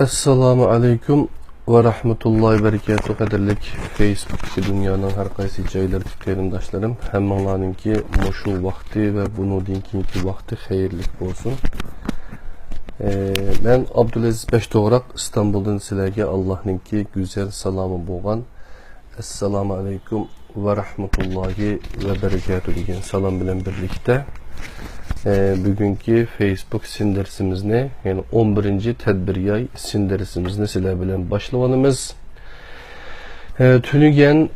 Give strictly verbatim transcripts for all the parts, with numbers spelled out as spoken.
ئەسسالامۇ ئەلەيكۇم ۋە رەھمەتۇللاھى ۋە بەرىكاتۇھ. قەدىرلىك فېيسبۇكتىكى دۇنيانىڭ ھەر قايسى جايلىرىدىكى قېرىنداشلىرىم، ھەممىڭلارنىڭكى مۇشۇ ۋاقتى ۋە بۇنىڭدىن كېيىنكى ۋاقتى خەيرلىك بولسۇن. ئى، مەن ئابدۇلئەزىز بەشتوغراق، ئىستانبۇلدىن سىلەرگە ئاللاھنىڭكى گۈزەل سالامى بولغان ئەسسالامۇ ئەلەيكۇم ۋە رەھمەتۇللاھى ۋە بەرىكاتۇھ دېگەن سالام بىلەن بىرلىكتە، ئە، بۈگۈنكى فېيسبۇك سىن دەرسىمىزنى، يەنى ئون بىرىنچى تەدبىرىي ئاي سىن دەرسىمىزنى سىلەر بىلەن باشلىۋالىمىز. ئە، تۈنۈگۈن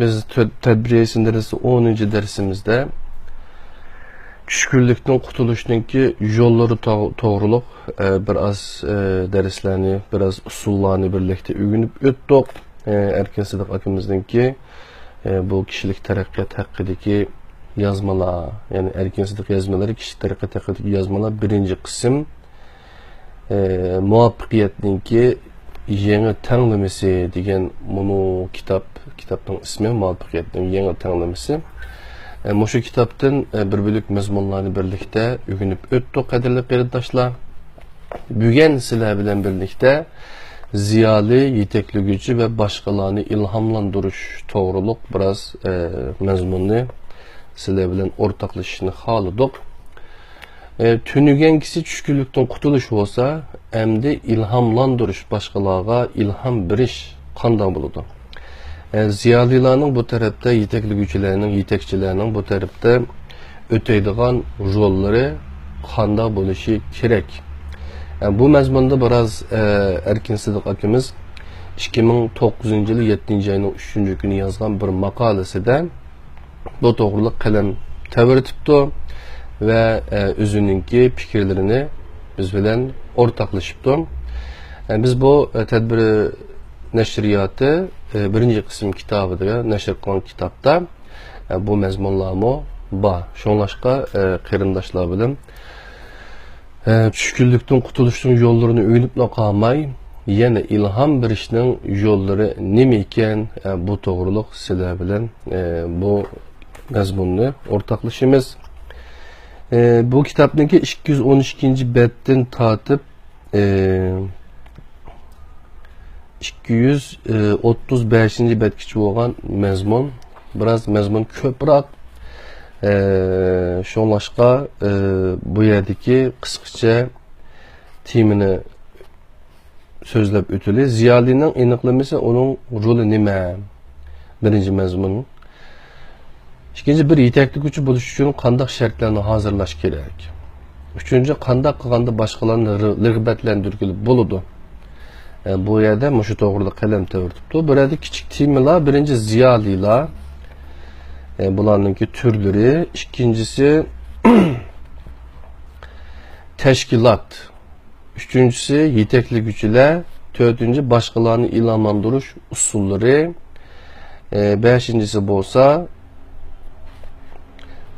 بىز تۆ-، تەدبىرىي ئاي سىن دەرسى ئونىنچى دەرسىمىزدە چۈشكۈنلۈكتىن قۇتۇلۇشنىڭكى يوللىرى تو-، توغرۇلۇق، ئە، بىر ئاز، ئە، دەرسلەرنى، بىر ئاز ئۇسۇللارنى بىرلىكتە ئۆگىنىپ ئۆتتۇق. ئە، ئەركىن سىدىق ئاكىمىزنىڭكى، ئە، بۇ كىشىلىك تەرەققىيات ھەققىدىكى يازمىلار، يەنى ئەركىن سىدىق يازمىلىرى، كىشىلىك تەرەققىيات ھەققىدىكى يازمىلار، بىرىنچى قىسىم، ئە، مۇۋەپپەقىيەتنىڭكى يېڭى تەڭلىمىسى دېگەن مۇنۇ كىتاب، كىتابنىڭ ئىسمى مۇۋەپپەقىيەتنىڭ يېڭى تەڭلىمىسى. ئە، مۇشۇ كىتابتىن، ئە، بىر بۆلەك مەزمۇنلارنى بىرلىكتە ئۆگىنىپ ئۆتتۇق، قەدىرلىك قېرىنداشلار. بۈگۈن سىلەر بىلەن بىرلىكتە زىيالىي يېتەكلىگۈچى ۋە باشقىلارنى ئىلھاملاندۇرۇش توغرۇلۇق بىراز، ئە، مەزمۇننى سىلەر بىلەن ئورتاقلىشىشنى خالىدۇق. ئە، تۈنۈگۈنكىسى چۈشكۈنلۈكتىن قۇتۇلۇش بولسا، ئەمدى ئىلھاملاندۇرۇش، باشقىلارغا ئىلھام بېرىش قانداق بولىدۇ؟ ئە، زىيالىيلارنىڭ بۇ تەرەپتە، يېتەكلىگۈچىلەرنىڭ، يېتەكچىلەرنىڭ بۇ تەرەپتە ئۆتەيدىغان روللىرى قانداق بولۇشى كېرەك؟ ئە، بۇ مەزمۇندا بىراز، ئە، ئەركىن سىدىق ئاكىمىز ئىككى مىڭ توققۇزىنچى يىلى يەتتىنچى ئاينىڭ ئۈچىنچى كۈنى يازغان بىر ماقالىسىدە بۇ توغرۇلۇق قەلەم تەۋرىتىپتۇ ۋە، ئە، ئۆزىنىڭكى پىكىرلىرىنى بىز بىلەن ئورتاقلىشىپتۇ. ئە، بىز بۇ، ئە، تەدبىر نەشرىياتى، ئە، بىرىنچى قىسىم كىتابىدا نەشر قىلغان كىتابتا، ئە، بۇ مەزمۇنلارمۇ بار. شۇڭلاشقا، ئە، قېرىنداشلار بىلەن، ئە، چۈشكۈنلۈكتىن قۇتۇلۇشنىڭ يوللىرىنى ئۆگىنىپلا قالماي، يەنە ئىلھام بېرىشنىڭ يوللىرى نېمە ئىكەن؟ ئە، بۇ توغرۇلۇق سىلەر بىلەن، ئە، بۇ مەزمۇننى ئورتاقلىشىمىز. ئە، بۇ كىتابنىڭكى ئىككى يۈز ئون ئىككىنچى بەتتىن تارتىپ، ئى، ئىككى يۈز ئوتتۇز بەشىنچى بەتكىچە بولغان مەزمۇن، بىراز مەزمۇن كۆپرەك. ئى، شۇڭلاشقا، ئى، بۇ يەردىكى قىسقىچە تېمىنى سۆزلەپ ئۆتىلى. زىيالىينىڭ ئېنىقلىمىسى، ئۇنىڭ رولى نېمە؟ بىرىنچى مەزمۇن. ئىككىنچى، بىر يېتەكلىگۈچى بولۇش ئۈچۈن قانداق شەرتلەرنى ھازىرلاش كېرەك؟ ئۈچىنچى، قانداق قىلغاندا باشقىلارنى رى-، رىغبەتلەندۈرگىلى بولىدۇ؟ ئە، بۇ يەردە مۇشۇ توغرىلىق قەلەم تەۋرىتىپتۇ. بۇ يەردە كىچىك تېمىلار، بىرىنچى، زىيالىيلار، ئە، بۇلارنىڭكى تۈرلىرى، ئىككىنچىسى، تەشكىلات، ئۈچىنچىسى، يېتەكلىگۈچىلەر، تۆتىنچى، باشقىلارنى ئىلھاملاندۇرۇش ئۇسۇللىرى، ئى، بەشىنچىسى بولسا،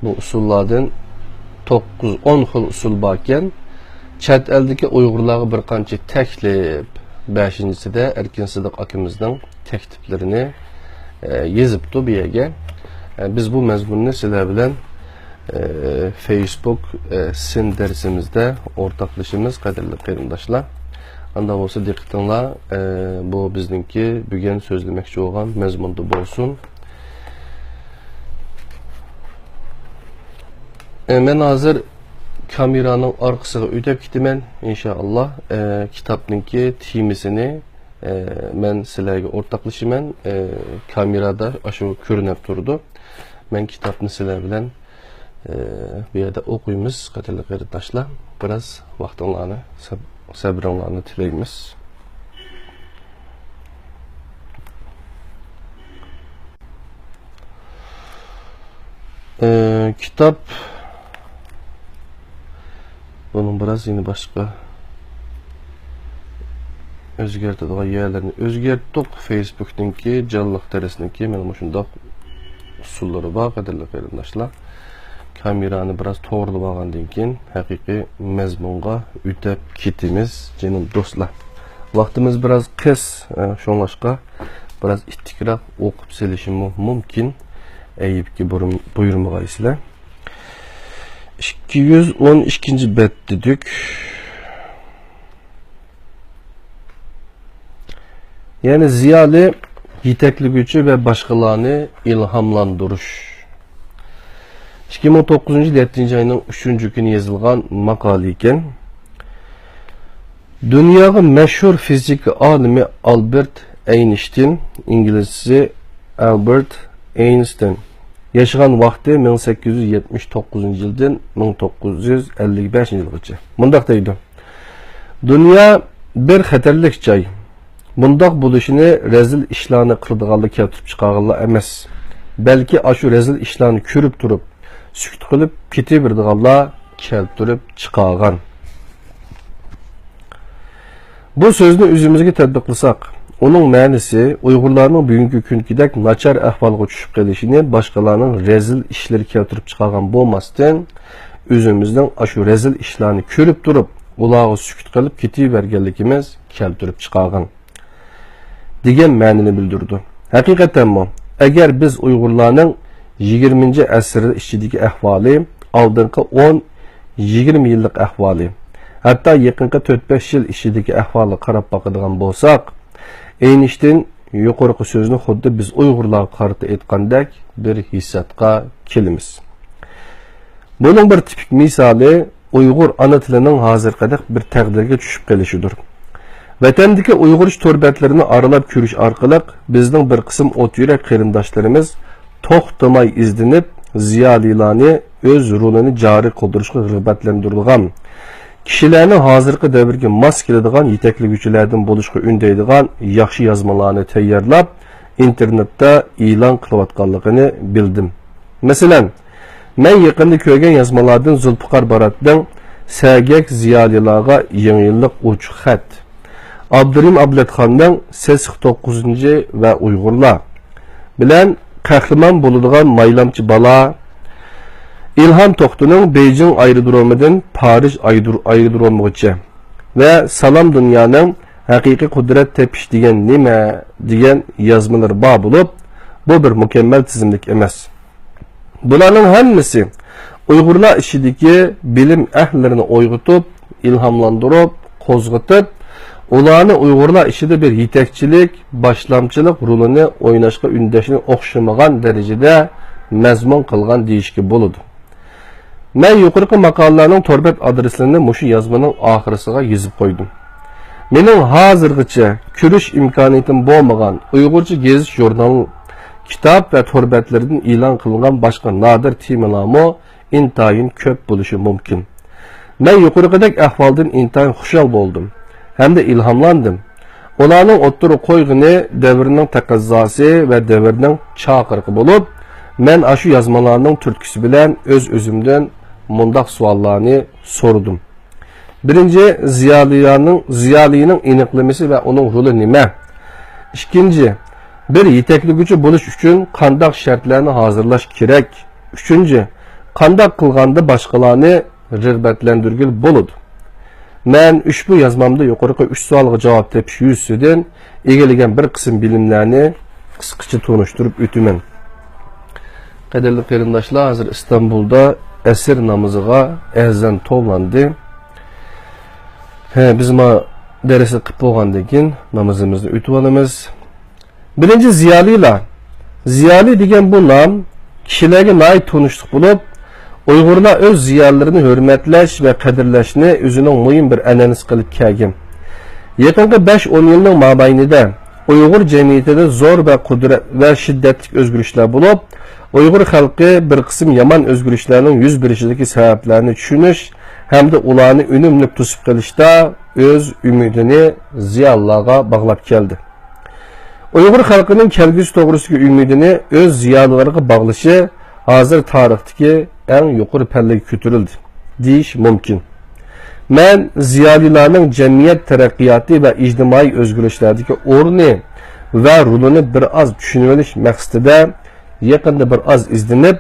بۇ ئۇسۇللاردىن توققۇز، ئون خىل ئۇسۇل باركەن. چەت ئەلدىكى ئۇيغۇرلارغا بىر قانچە تەكلىپ، بەشىنچىسىدە ئەركىن سىدىق ئاكىمىزنىڭ تەكلىپلىرىنى، ئە، يېزىپتۇ بۇ يەرگە. ئە، بىز بۇ مەزمۇننى سىلەر بىلەن، ئە، فېيسبۇك، ئە، سىن دەرسىمىزدە ئورتاقلىشىمىز، قەدىرلىك قېرىنداشلار. ئاندا بولسا دىققىتىڭلار، ئە، بۇ بىزنىڭكى بۈگۈن سۆزلىمەكچى بولغان مەزمۇندا بولسۇن. ئە، مەن ھازىر كامېرانىڭ ئارقىسىغا ئۆتۈپ كېتىمەن، ئىنشائاللا. ئە، كىتابنىڭكى تېمىسىنى، ئە، مەن سىلەرگە ئورتاقلىشىمەن. ئە، كامېرادا ئاشۇ كۆرۈنۈپ تۇرىدۇ. مەن كىتابنى سىلەر بىلەن، ئە، بۇ يەردە ئوقۇيمىز، قەدىرلىك قېرىنداشلار. بىراز ۋاقتىڭلارنى، سەب-، سەبرىڭلارنى تىلەيمىز. ئى، كىتاب، بۇنىڭ بىراز يەنە باشقا ئۆزگەرتىدىغان يەرلىرىنى ئۆزگەرتتۇق. فېيسبۇكنىڭكى، جانلىق دەرسنىڭكى مانا مۇشۇنداق ئۇسۇللىرى بار، قەدىرلىك قېرىنداشلار. كامېرانى بىراز توغرىلىۋالغاندىن كېيىن، ھەقىقىي مەزمۇنغا ئۆتۈپ كېتىمىز، جېنىم دوستلار. ۋاقتىمىز بىراز قىس، ئە، شۇڭلاشقا بىراز ئىتتىكراق ئوقۇپ سېلىشىممۇ مۇمكىن. ئەيىبكە بۇيرۇم-، بۇيرۇمىغايسىلەر. ئىككى يۈز ئون ئىككىنچى بەت دېدۇق. يەنى زىيالىي، يېتەكلىگۈچى ۋە باشقىلارنى ئىلھاملاندۇرۇش. ئىككى مىڭ توققۇزىنچى يىل يەتتىنچى ئاينىڭ ئۈچىنچى كۈنى يېزىلغان ماقالە ئىكەن. دۇنياغا مەشھۇر فىزىكا ئالىمى ئالبېرت ئەينشتىن، ئىنگلىزچىسى ئالبېرت ئەينشتىن، ياشىغان ۋاقتى مىڭ سەككىز يۈز يەتمىش توققۇزىنچى يىلدىن مىڭ توققۇز يۈز ئەللىك بەشىنچى يىلغىچە. مۇنداق دەيدۇ: دۇنيا بىر خەتەرلىك جاي. بۇنداق بولۇشىنى رەزىل ئىشلارنى قىلىدىغانلار كەلتۈرۈپ چىقارغانلار ئەمەس، بەلكى ئاشۇ رەزىل ئىشلارنى كۆرۈپ تۇرۇپ، سۈكۈت قىلىپ كېتىۋېرىدىغانلار كەلتۈرۈپ چىقارغان. بۇ سۆزنى ئۆزىمىزگە تەتبىقلىساق، ئۇنىڭ مەنىسى ئۇيغۇرلارنىڭ بۈگۈنكى كۈنكىدەك ناچار ئەھۋالغا چۈشۈپ قېلىشىنى باشقىلارنىڭ رەزىل ئىشلىرى كەلتۈرۈپ چىقارغان بولماستىن، ئۆزىمىزنىڭ ئاشۇ رەزىل ئىشلارنى كۆرۈپ تۇرۇپ، ئۇلارغا سۈكۈت قىلىپ كېتىۋەرگەنلىكىمىز كەلتۈرۈپ چىقارغان دېگەن مەنىنى بىلدۈرىدۇ. ھەقىقەتەنمۇ، ئەگەر بىز ئۇيغۇرلارنىڭ يىگىرمىنچى ئەسىر ئىچىدىكى ئەھۋالى، ئالدىنقى ئون، يىگىرمە يىللىق ئەھۋالى، ھەتتا يېقىنقى تۆت-بەش يىل ئىچىدىكى ئەھۋالغا قاراپ باقىدىغان بولساق، ئەينشتىن يۇقىرىقى سۆزنى خۇددى بىز ئۇيغۇرلارغا قارىتا ئېيتقاندەك بىر ھېسسىياتقا كېلىمىز. بۇنىڭ بىر تىپىك مىسالى ئۇيغۇر ئانا تىلىنىڭ ھازىرقىدەك بىر تەقدىرگە چۈشۈپ قېلىشىدۇر. ۋەتەندىكى ئۇيغۇرچە تور بەتلىرىنى ئارىلاپ كۆرۈش ئارقىلىق بىزنىڭ بىر قىسىم ئوت يۈرەك قېرىنداشلىرىمىز توختىماي ئىزدىنىپ، زىيالىيلارنى ئۆز رولىنى جارى قىلدۇرۇشقا رىغبەتلەندۈرىدىغان، كىشىلەرنىڭ ھازىرقى دەۋرگە ماس كېلىدىغان يېتەكلىگۈچىلەردىن بولۇشقا ئۈندەيدىغان ياخشى يازمىلارنى تەييارلاپ، ئىنتېرنېتتا ئېلان قىلىۋاتقانلىقىنى بىلدىم. مەسىلەن، مەن يېقىندا كۆرگەن يازمىلاردىن زۇلپىقار باراتنىڭ سەگەك زىيالىيلارغا يېڭى يىللىق ئوچۇق خەت، ئابدۇرېھىم ئابلەتخاننىڭ سېسىق توققۇزىنچى ۋە ئۇيغۇرلار بىلەن قەھرىمان بولىدىغان مايلامچى بالا، ئىلھام توختىنىڭ بېيجىڭ ئايرودرومىدىن پارىژ ئايرودرو-، ئايرودرومىغىچە ۋە سالام دۇنيانىڭ ھەقىقىي قۇدرەت تېپىش دېگەن نېمە؟ دېگەن يازمىلىرى بار بولۇپ، بۇ بىر مۇكەممەل تىزىملىك ئەمەس. بۇلارنىڭ ھەممىسى ئۇيغۇرلار ئىچىدىكى بىلىم ئەھلىلىرىنى ئويغىتىپ، ئىلھاملاندۇرۇپ، قوزغىتىپ، ئۇلارنى ئۇيغۇرلار ئىچىدە بىر يېتەكچىلىك، باشلامچىلىق رولىنى ئويناشقا ئۈندەشنى ئوخشىمىغان دەرىجىدە مەزمۇن قىلغان دېيىشكە بولىدۇ. مەن يۇقىرىقى ماقالىلەرنىڭ تور بەت ئادرېسلىرىنى مۇشۇ يازمىنىڭ ئاخىرىسىغا يېزىپ قويدۇم. مېنىڭ ھازىرغىچە كۆرۈش ئىمكانىيىتىم بولمىغان ئۇيغۇرچە گېزىت-ژۇرنال، كىتاب ۋە تور بەتلىرىدىن ئېلان قىلىنغان باشقا نادىر تېمىلارمۇ ئىنتايىن كۆپ بولۇشى مۇمكىن. مەن يۇقىرىقىدەك ئەھۋالدىن ئىنتايىن خۇشال بولدۇم ھەمدە ئىلھاملاندىم. ئۇلارنىڭ ئوتتۇرىغا قويغىنى دەۋرنىڭ تەقەززاسى ۋە دەۋرنىڭ چاقىرىقى بولۇپ، مەن ئاشۇ يازمىلارنىڭ تۈرتكىسى بىلەن ئۆز-ئۆزۈمدىن مۇنداق سوئاللارنى سورىدىم. بىرىنچى، زىيالىيلارنىڭ، زىيالىينىڭ ئېنىقلىمىسى ۋە ئۇنىڭ رولى نېمە؟ ئىككىنچى، بىر يېتەكلىگۈچى بولۇش ئۈچۈن قانداق شەرتلەرنى ھازىرلاش كېرەك؟ ئۈچىنچى، قانداق قىلغاندا باشقىلارنى رىغبەتلەندۈرگىلى بولىدۇ؟ مەن ئۇشبۇ يازمامدا يۇقىرىقى ئۈچ سوئالغا جاۋاب تېپىش يۈزىسىدىن ئىگىلىگەن بىر قىسىم بىلىملەرنى قىسقىچە تونۇشتۇرۇپ ئۆتىمەن. قەدىرلىك قېرىنداشلار، ھازىر ئىستانبۇلدا ئەسىر نامىزىغا ئەزان توۋلاندى. ھە، بىز ما دەرسنى قىلىپ بولغاندىن كېيىن نامىزىمىزنى ئۆتۈۋالىمىز. بىرىنچى، زىيالىيلار. زىيالىي دېگەن بۇ نام كىشىلەرگە ناھايىتى تونۇشلۇق بولۇپ، ئۇيغۇرلار ئۆز زىيالىيلىرىنى ھۆرمەتلەش ۋە قەدىرلەشنى ئۆزىنىڭ مۇھىم بىر ئەنئەنىسى قىلىپ كەلگەن. يېقىنقى بەش-ئون يىلنىڭ مابەينىدە ئۇيغۇر جەمئىيىتىدە زور ۋە قۇدرەت ۋە شىددەتلىك ئۆزگىرىشلەر بولۇپ، ئۇيغۇر خەلقى بىر قىسىم يامان ئۆزگىرىشلەرنىڭ يۈز بېرىشىدىكى سەۋەبلەرنى چۈشىنىش ھەمدە ئۇلارنى ئۈنۈملۈك توسۇپ قېلىشتا ئۆز ئۈمىدىنى زىيالىيلارغا باغلاپ كەلدى. ئۇيغۇر خەلقىنىڭ كەلگۈسى توغرىسىدىكى ئۈمىدىنى ئۆز زىيالىيلىرىغا باغلىشى ھازىر تارىختىكى ئەڭ يۇقىرى پەللىگە كۆتۈرۈلدى، دېيىش مۇمكىن. مەن زىيالىيلارنىڭ جەمئىيەت تەرەققىياتى ۋە ئىجتىمائىي ئۆزگىرىشلەردىكى ئورنى ۋە رولىنى بىر ئاز چۈشىنىۋېلىش مەقسىتىدە يېقىندا بىر ئاز ئىزدىنىپ،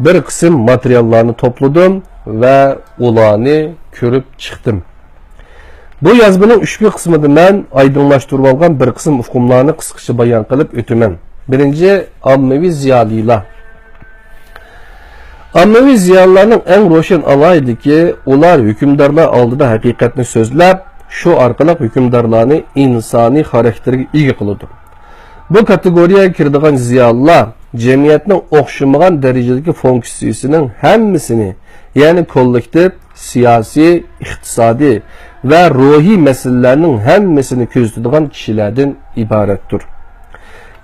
بىر قىسىم ماتېرىياللارنى توپلىدىم ۋە ئۇلارنى كۆرۈپ چىقتىم. بۇ يازمىنىڭ ئۈچىنچى قىسمىدا مەن ئايدىڭلاشتۇرۇۋالغان بىر قىسىم ئۇقۇملارنى قىسقىچە بايان قىلىپ ئۆتىمەن. بىرىنچى، ئاممىۋى زىيالىيلار. ئاممىۋى زىيالىيلارنىڭ ئەڭ روشەن ئالاھىدىلىكى، ئۇلار ھۆكۈمدارلار ئالدىدا ھەقىقەتنى سۆزلەپ، شۇ ئارقىلىق ھۆكۈمدارلارنى ئىنسانىي خاراكتېرگە ئىگە قىلىدۇ. بۇ كاتېگورىيەگە كىرىدىغان زىيالىيلار جەمئىيەتنىڭ ئوخشىمىغان دەرىجىدىكى فۇنكسىيىسىنىڭ ھەممىسىنى، يەنى كوللېكتىپ، سىياسىي، ئىقتىسادىي ۋە روھىي مەسىلىلەرنىڭ ھەممىسىنى كۆزىتىدىغان كىشىلەردىن ئىبارەتتۇر.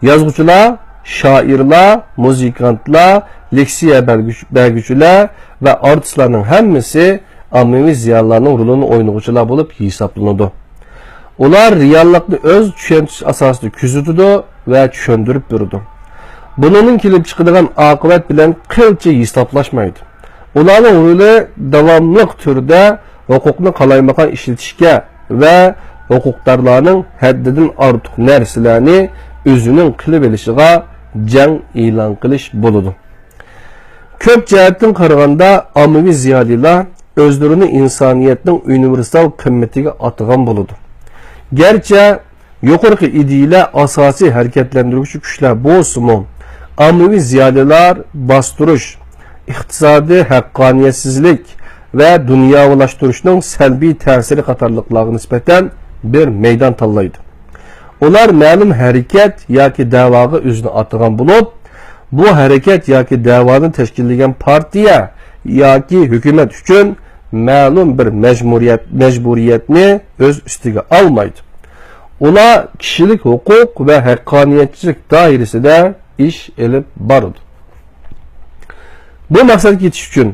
يازغۇچىلار، شائىرلار، مۇزىكانتلار، لېكسىيە بەرگۈچ-، بەرگۈچىلەر ۋە ئارتىسلارنىڭ ھەممىسى ئاممىۋى زىيالىيلارنىڭ رولىنى ئوينىغۇچىلار بولۇپ ھېسابلىنىدۇ. ئۇلار رېئاللىقنى ئۆز چۈشەنچىسى ئاساسىدا كۆزىتىدۇ ۋە چۈشەندۈرۈپ بېرىدۇ. بۇنىڭدىن كېلىپ چىقىدىغان ئاقىۋەت بىلەن قىلچە ھېسابلاشمايدۇ. ئۇلارنىڭ رولى داۋاملىق تۈردە ھوقۇقنى قالايمىقان ئىشلىتىشكە ۋە ھوقۇقدارلارنىڭ ھەددىدىن ئارتۇق نەرسىلەرنى ئۆزىنىڭ قىلىۋېلىشىغا جەڭ ئېلان قىلىش بولىدۇ. كۆپ جەھەتتىن قارىغاندا، ئاممىۋى زىيالىيلار ئۆزلىرىنى ئىنسانىيەتنىڭ ئۇنىۋېرسال قىممىتىگە ئاتىغان بولىدۇ. گەرچە يۇقىرىقى ئىدىيىلەر ئاساسىي ھەرىكەتلەندۈرگۈچى كۈچلەر بولسىمۇ، ئاممىۋى زىيالىيلار باستۇرۇش، ئىقتىسادىي ھەققانىيەتسىزلىك ۋە دۇنياۋىلاشتۇرۇشنىڭ سەلبىي تەسىرى قاتارلىقلارغا نىسبەتەن بىر مەيدان تاللايدۇ. ئۇلار مەلۇم ھەرىكەت ياكى دەۋاغا ئۆزىنى ئاتىغان بولۇپ، بۇ ھەرىكەت ياكى دەۋانى تەشكىللىگەن پارتىيە ياكى ھۆكۈمەت ئۈچۈن مەلۇم بىر مەجبۇرىيەت، مەجبۇرىيەتنى ئۆز ئۈستىگە ئالمايدۇ. ئۇلار كىشىلىك ھوقۇق ۋە ھەققانىيەتچىلىك دائىرىسىدە ئىش ئېلىپ بارىدۇ. بۇ مەقسەتكە يېتىش ئۈچۈن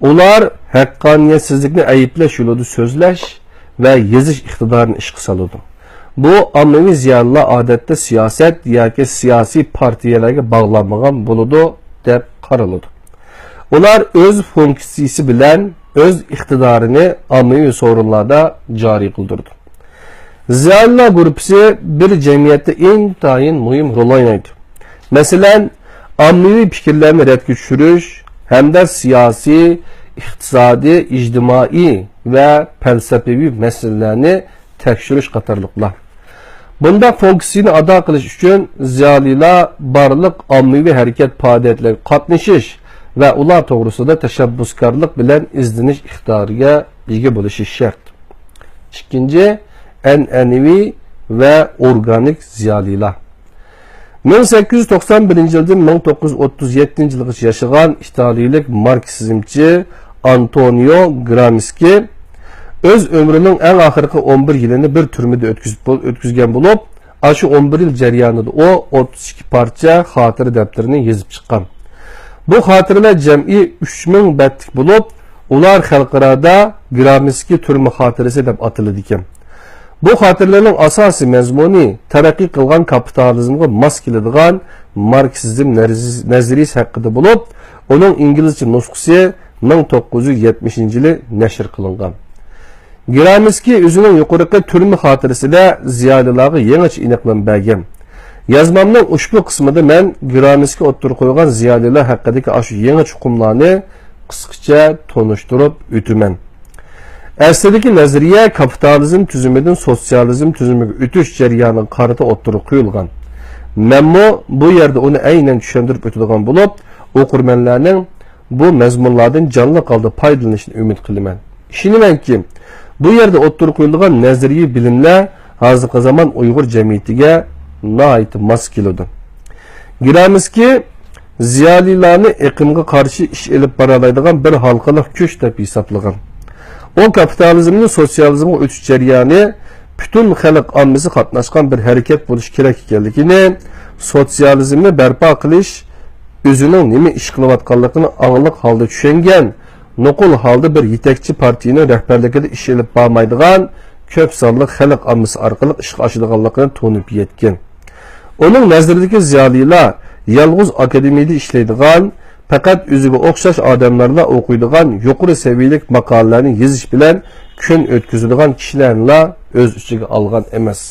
ئۇلار ھەققانىيەتسىزلىكنى ئەيىبلەش يولىدا سۆزلەش ۋە يېزىش ئىقتىدارىنى ئىشقا سالىدۇ. بۇ ئاممىۋى زىيالىيلار ئادەتتە سىياسەت ياكى سىياسىي پارتىيەلەرگە باغلانمىغان بولىدۇ، دەپ قارىلىدۇ. ئۇلار ئۆز فۇنكسىيىسى بىلەن ئۆز ئىقتىدارىنى ئاممىۋى سورۇنلاردا جارى قىلدۇرىدۇ. زىيالىيلار گۇرۇپپىسى بىر جەمئىيەتتە ئىنتايىن مۇھىم رول ئوينايدۇ. مەسىلەن، ئاممىۋى پىكىرلەرنى رەتكە چۈشۈرۈش ھەمدە سىياسىي، ئىقتىسادىي، ئىجتىمائىي ۋە پەلسەپىۋى مەسىلىلەرنى تەكشۈرۈش قاتارلىقلار. بۇنداق فۇنكسىيىنى ئادا قىلىش ئۈچۈن زىيالىيلار بارلىق ئاممىۋى ھەرىكەت پائالىيەتلىرىگە قاتنىشىش ۋە ئۇلار توغرىسىدا تەشەببۇسكارلىق بىلەن ئىزدىنىش ئىقتىدارىغا ئىگە بولۇشى شەرت. ئىككىنچى، ئەنئەنىۋى ۋە ئورگانىك زىيالىيلار. مىڭ سەككىز يۈز توقسان بىرىنچى يىلدىن مىڭ توققۇز يۈز ئوتتۇز يەتتىنچى يىلغىچە ياشىغان ئىتالىيىلىك ماركسىزمچى ئانتونىيو گرامسكىي ئۆز ئۆمرىنىڭ ئەڭ ئاخىرقى ئون بىر يىلىنى بىر تۈرمىدە ئۆتكۈزۈپ بول-، ئۆتكۈزگەن بولۇپ، ئاشۇ ئون بىر يىل جەريانىدا ئۇ ئوتتۇز ئىككى پارچە خاتىرە دەپتىرىنى يېزىپ چىققان. بۇ خاتىرىلەر جەمئىي ئۈچ مىڭ بەتلىك بولۇپ، ئۇلار خەلقئارادا گرامسكىي تۈرمە خاتىرىسى دەپ ئاتىلىدىكەن. بۇ خاتىرىلەرنىڭ ئاساسىي مەزمۇنى تەرەققىي قىلغان كاپىتالىزمغا ماس كېلىدىغان ماركسىزم نەرز-، نەزەرىيىسى ھەققىدە بولۇپ، ئۇنىڭ ئىنگلىزچە نۇسخىسى مىڭ توققۇز يۈز يەتمىشىنچى يىلى نەشر قىلىنغان. گرامسكىي ئۆزىنىڭ يۇقىرىقى تۈرمە خاتىرىسىدە زىيالىيلارغا يېڭىچە ئېنىقلىما بەرگەن. يازمامنىڭ ئۇشبۇ قىسمىدا مەن گرامسكىي ئوتتۇرىغا قويغان زىيالىيلار ھەققىدىكى ئاشۇ يېڭىچە ئۇقۇملارنى قىسقىچە تونۇشتۇرۇپ ئۆتىمەن. ئەسلىدىكى نەزەرىيە كاپىتالىزم تۈزۈمىدىن سوتسىيالىزم تۈزۈمىگە ئۆتۈش جەريانىغا قارىتا ئوتتۇرىغا قويۇلغان. مەنمۇ بۇ يەردە ئۇنى ئەينەن چۈشەندۈرۈپ ئۆتىدىغان بولۇپ، ئوقۇرمەنلەرنىڭ بۇ مەزمۇنلاردىن جانلىق ھالدا پايدىلىنىشىنى ئۈمىد قىلىمەن. ئىشىنىمەنكى، بۇ يەردە ئوتتۇرىغا قويۇلىدىغان نەزەرىيە بىلىملەر ھازىرقى زامان ئۇيغۇر جەمئىيىتىگە ناھايىتى ماس كېلىدۇ. گرامسكىي زىيالىيلارنى ئېقىمغا قارشى ئىش ئېلىپ بارالايدىغان بىر ھالقىلىق كۈچ دەپ ھېسابلىغان. ئۇ كاپىتالىزمنى سوتسىيالىزمغا ئۆتۈش جەريانى پۈتۈن خەلق ئاممىسى قاتناشقان بىر ھەرىكەت بولۇشى كېرەك ئىكەنلىكىنى، سوتسىيالىزمنى بەرپا قىلىش ئۆزىنىڭ نېمە ئىش قىلىۋاتقانلىقىنى ئاڭلىق ھالدا چۈشەنگەن، نوقۇل ھالدا بىر يېتەكچى پارتىيىنىڭ رەھبەرلىكىدە ئىش ئېلىپ بارمايدىغان كۆپ سانلىق خەلق ئاممىسى ئارقىلىق ئىشقا ئاشىدىغانلىقىنى تونۇپ يەتكەن. ئۇنىڭ نەزىرىدىكى زىيالىيلار يالغۇز ئاكادېمىيىدە ئىشلەيدىغان، پەقەت ئۆزىگە ئوخشاش ئادەملەرلا ئوقۇيدىغان يۇقىرى سەۋىيەلىك ماقالىلەرنى يېزىش بىلەن كۈن ئۆتكۈزىدىغان كىشىلەرنىلا ئۆز ئىچىگە ئالغان ئەمەس.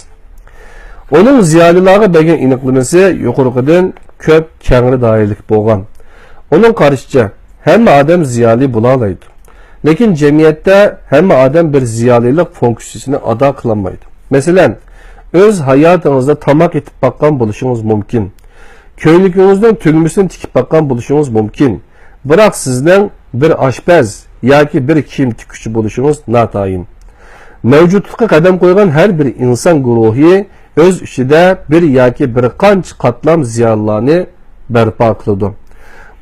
ئۇنىڭ زىيالىيلارغا بەرگەن ئېنىقلىمىسى يۇقىرىقىدىن كۆپ كەڭرى دائىرىلىك بولغان. ئۇنىڭ قارىشىچە، ھەممە ئادەم زىيالىي بولالايدۇ. لېكىن جەمئىيەتتە ھەممە ئادەم بىر زىيالىيلىق فۇنكسىيىسىنى ئادا قىلالمايدۇ. مەسىلەن، ئۆز ھاياتىڭىزدا تاماق ئېتىپ باققان بولۇشىڭىز مۇمكىن. كۆينىكىڭىزنىڭ تۈگمىسىنى تىكىپ باققان بولۇشىڭىز مۇمكىن. بىراق سىزنىڭ بىر ئاشپەز ياكى بىر كىيىم تىككۈچى بولۇشىڭىز ناتايىن. مەۋجۇتلۇققا قەدەم قويغان ھەر بىر ئىنسان گۇرۇھى ئۆز ئىچىدە بىر ياكى بىر قانچە قاتلام زىيالىيلارنى بەرپا قىلىدۇ.